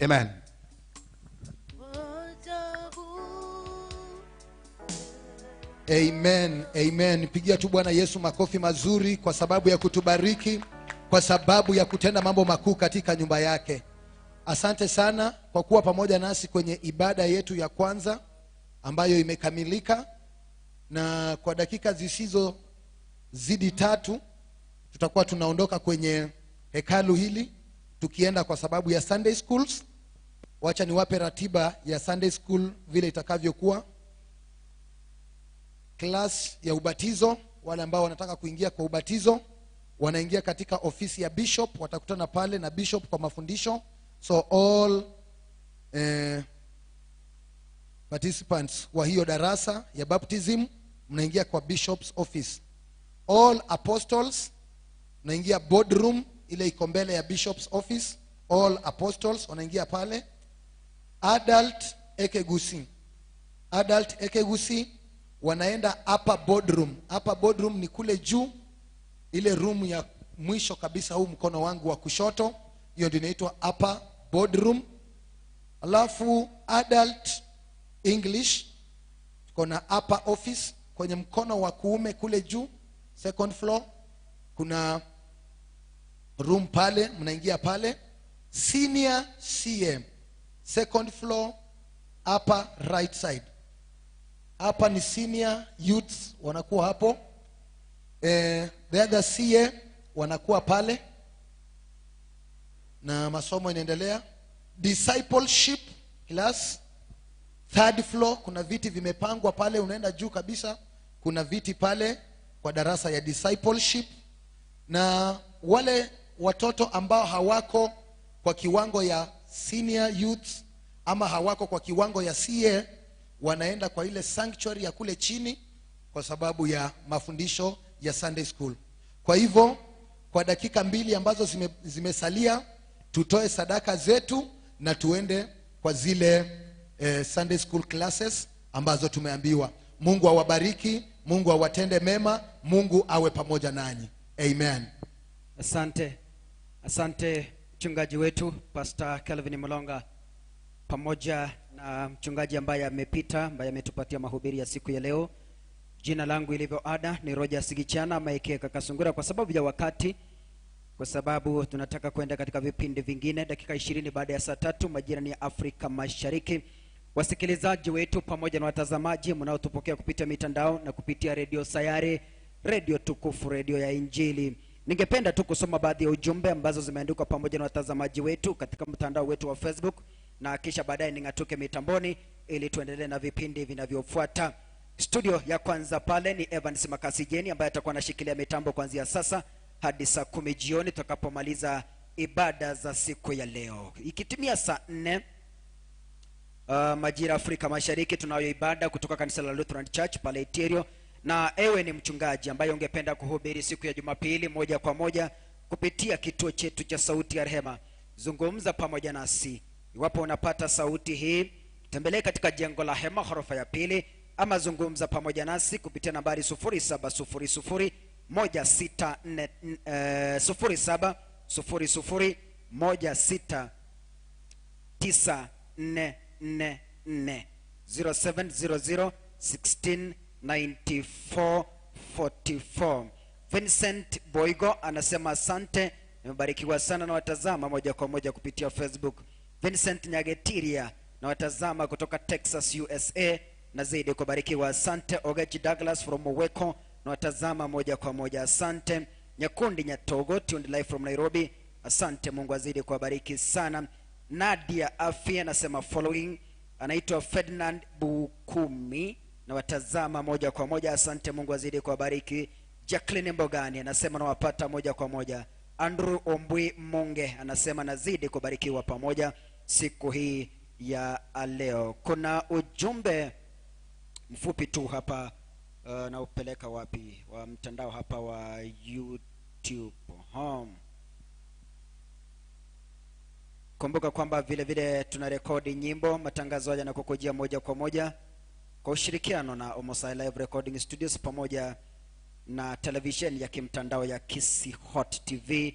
Amen. Amen, amen. Pigia tu Bwana Yesu makofi mazuri kwa sababu ya kutubariki, kwa sababu ya kutenda mambo makuu katika nyumba yake. Asante sana kwa kuwa pamoja nasi kwenye ibada yetu ya kwanza ambayo imekamilika, na kwa dakika zisizo zidi 3 tutakuwa tunaondoka kwenye hekalu hili tukienda kwa sababu ya Sunday schools. Wacha niwape ratiba ya Sunday school vile itakavyokuwa. Class ya ubatizo, wale ambao wanataka kuingia kwa ubatizo wanaingia katika ofisi ya bishop, watakutana pale na bishop kwa mafundisho. So all participants wa hiyo darasa ya baptism mnaingia kwa bishop's office. All apostles mnaingia boardroom ile iko mbele ya bishop's office. All apostles wanaingia pale. Adult Ekegusi, Adult Ekegusi wanaenda upper boardroom. Upper boardroom ni kule juu, ile room ya mwisho kabisa, huu mkono wangu wa kushoto, hiyo ndio inaitwa upper boardroom. Alafu adult English tuko na upper office kwenye mkono wa kuume kule juu, second floor, kuna room pale, mnaingia pale. Senior CM, second floor, upper right side. Hapa ni senior youths wanakuwa hapo. The other CA wanakuwa pale na masomo inaendelea. Discipleship class, third floor, kuna viti vimepangwa pale, unaenda juu kabisa, kuna viti pale kwa darasa ya discipleship. Na wale watoto ambao hawako kwa kiwango ya senior youths ama hawako kwa kiwango ya CA wanaenda kwa ile sanctuary ya kule chini kwa sababu ya mafundisho ya Sunday school. Kwa hivyo kwa dakika 2 ambazo zimesalia tutoe sadaka zetu na tuende kwa zile Sunday school classes ambazo tumeambiwa. Mungu awabariki, Mungu awatende mema, Mungu awe pamoja nanyi. Amen. Asante. Asante mchungaji wetu Pastor Kelvin Mulonga pamoja na mchungaji ambaye amepita, ambaye ametupatia mahubiri ya siku ya leo. Jina langu ilivyo ada ni Roger Sigichana Maike Kakasungura. Kwa sababu ya wakati, kwa sababu tunataka kwenda katika vipindi vingine, dakika 20 baada ya saa 3 majira ni ya Afrika Mashariki. Wasikilizaji wetu pamoja na watazamaji mnaotupokea kupitia mitandao na kupitia Radio Sayari, Radio Tukufu, Radio ya Injili, ningependa tu kusoma baadhi ya ujumbe ambazo zimeandikwa pamoja na watazamaji wetu katika mtandao wetu wa Facebook, na kisha baadaye ningatuke mitamboni ili tuendelee na vipindi vinavyofuata. Studio ya kwanza pale ni Evans Makasijeni ambaye atakuwa anashikilia mitambo kuanzia sasa hadi saa 10 jioni tutakapomaliza ibada za siku ya leo. Ikitimia saa 4 majira Afrika Mashariki tunayo ibada kutoka kanisa la Lutheran Church pale Iterio. Na ewe ni mchungaji ambaye ungependa kuhubiri siku ya Jumapili moja kwa moja kupitia kituo chetu cha Sauti ya Rehema, zungumza pamoja nasi. Iwapo unapata sauti hii, tembelee katika jengo la Hema ghorofa ya 2, ama zungumza pamoja nasi kupitia nambari 0700 164 0700 16944 0700 16 94 44. Vincent Boigo anasema asante, nimebarikiwa sana na watazama moja kwa moja kupitia Facebook. Vincent Nyagetiria na watazama kutoka Texas USA, na zaidi kubarikiwa, asante. Ogechi Douglas from Oweko na watazama moja kwa moja, asante. Nyakundi Nyatogo tuned live from Nairobi, asante, Mungu azidi kuwabariki sana. Nadia Afia anasema following, anaitwa Ferdinand Bukumi na watazama moja kwa moja, asante, Mungu azidi kuwabariki. Jacqueline Mbogani anasema nawapata moja kwa moja. Andrew Ombwi Monge anasema nazidi kubarikiwa pamoja siku hii ya leo. Kuna ujumbe mfupi tu hapa, na upeleka wapi wa mtandao hapa wa YouTube. Kumbuka kwamba vile vile tunarekodi nyimbo, matangazo haya yanakukujia moja kwa moja kwa ushirikiano na Omosai Live Recording Studios pamoja na television ya kimtandao ya Kisii Hot TV,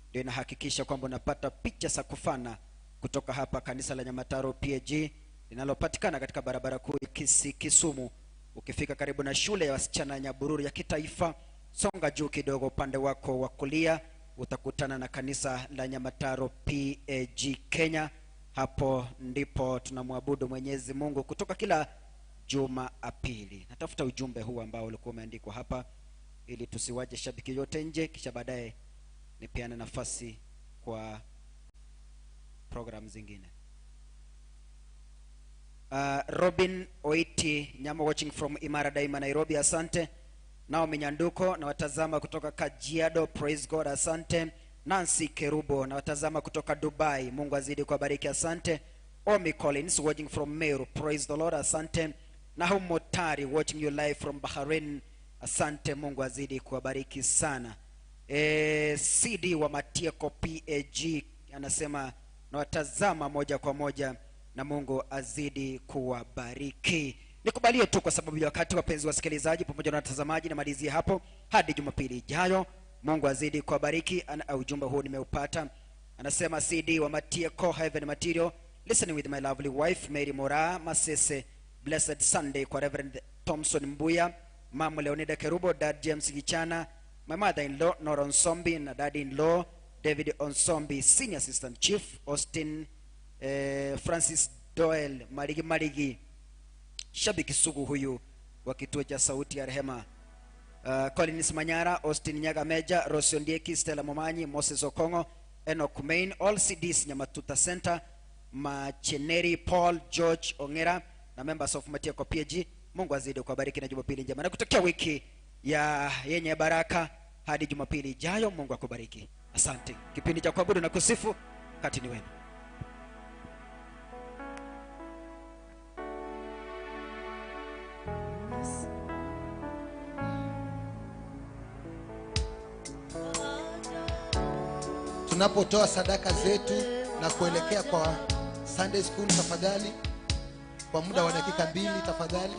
ndio inahakikisha kwamba unapata picha za kufana kutoka hapa kanisa la Nyamataro PAG linalopatikana katika barabara kuu ya Kisii Kisumu. Ukifika karibu na shule ya wasichana Nyabururu ya kitaifa, songa juu kidogo upande wako wa kulia utakutana na kanisa la Nyamataro PAG Kenya. Hapo ndipo tunamwabudu Mwenyezi Mungu kutoka kila Jumapili. Natafuta ujumbe huu ambao ulikuwa umeandikwa hapa ili tusiwaje shabiki yote nje, kisha baadaye nipeane nafasi kwa program zingine. Robin Oiti Nyama watching from Imara Daima Nairobi, asante. Naomi Nyanduko na watazama kutoka Kajiado, praise God, asante. Nancy Kerubo na watazama kutoka Dubai, Mungu azidi kuwabariki, asante. Omi Collins watching from Meru, praise the Lord, asante. Nahum Motari watching you live from Bahrain, asante, Mungu azidi kuwabariki sana. CD wa Matieko PAG anasema na watazama moja kwa moja na Mungu azidi kuwabariki. Nikubalie tu kwa sababu ya wakati, wapenzi wasikilizaji pamoja na watazamaji, namalizia hapo hadi Jumapili ijayo. Mungu azidi kuwabariki. Ujumbe huu nimeupata. Anasema CD wa Matieko Heaven Material, listening with my lovely wife Mary Mora Masese, blessed Sunday kwa Reverend Thompson Mbuya, Mama Leonida Kerubo, Dad James Gichana, my mother-in-law Nora Onsombi na daddy-in-law David Onsombi, Senior Assistant Chief Austin Francis Doyle Marigi Marigi, shabiki sugu huyu wa kituo cha Sauti ya Rehema. Collins Manyara, Austin Nyaga Meja, Rosio Ndieki, Stella Momanyi, Moses Okongo, Enoch Main, all CDs Nyamatuta Center, Macheneri Paul George Ongera na members of Matieko PG. Mungu azidi kuwabariki na Jumapili njema, na kutokea wiki ya yenye baraka hadi Jumapili ijayo. Mungu akubariki. Asante. Kipindi cha kuabudu na kusifu kati ni wenu. Tunapotoa sadaka zetu na kuelekea kwa Sunday school, tafadhali kwa muda wa dakika 2 tafadhali.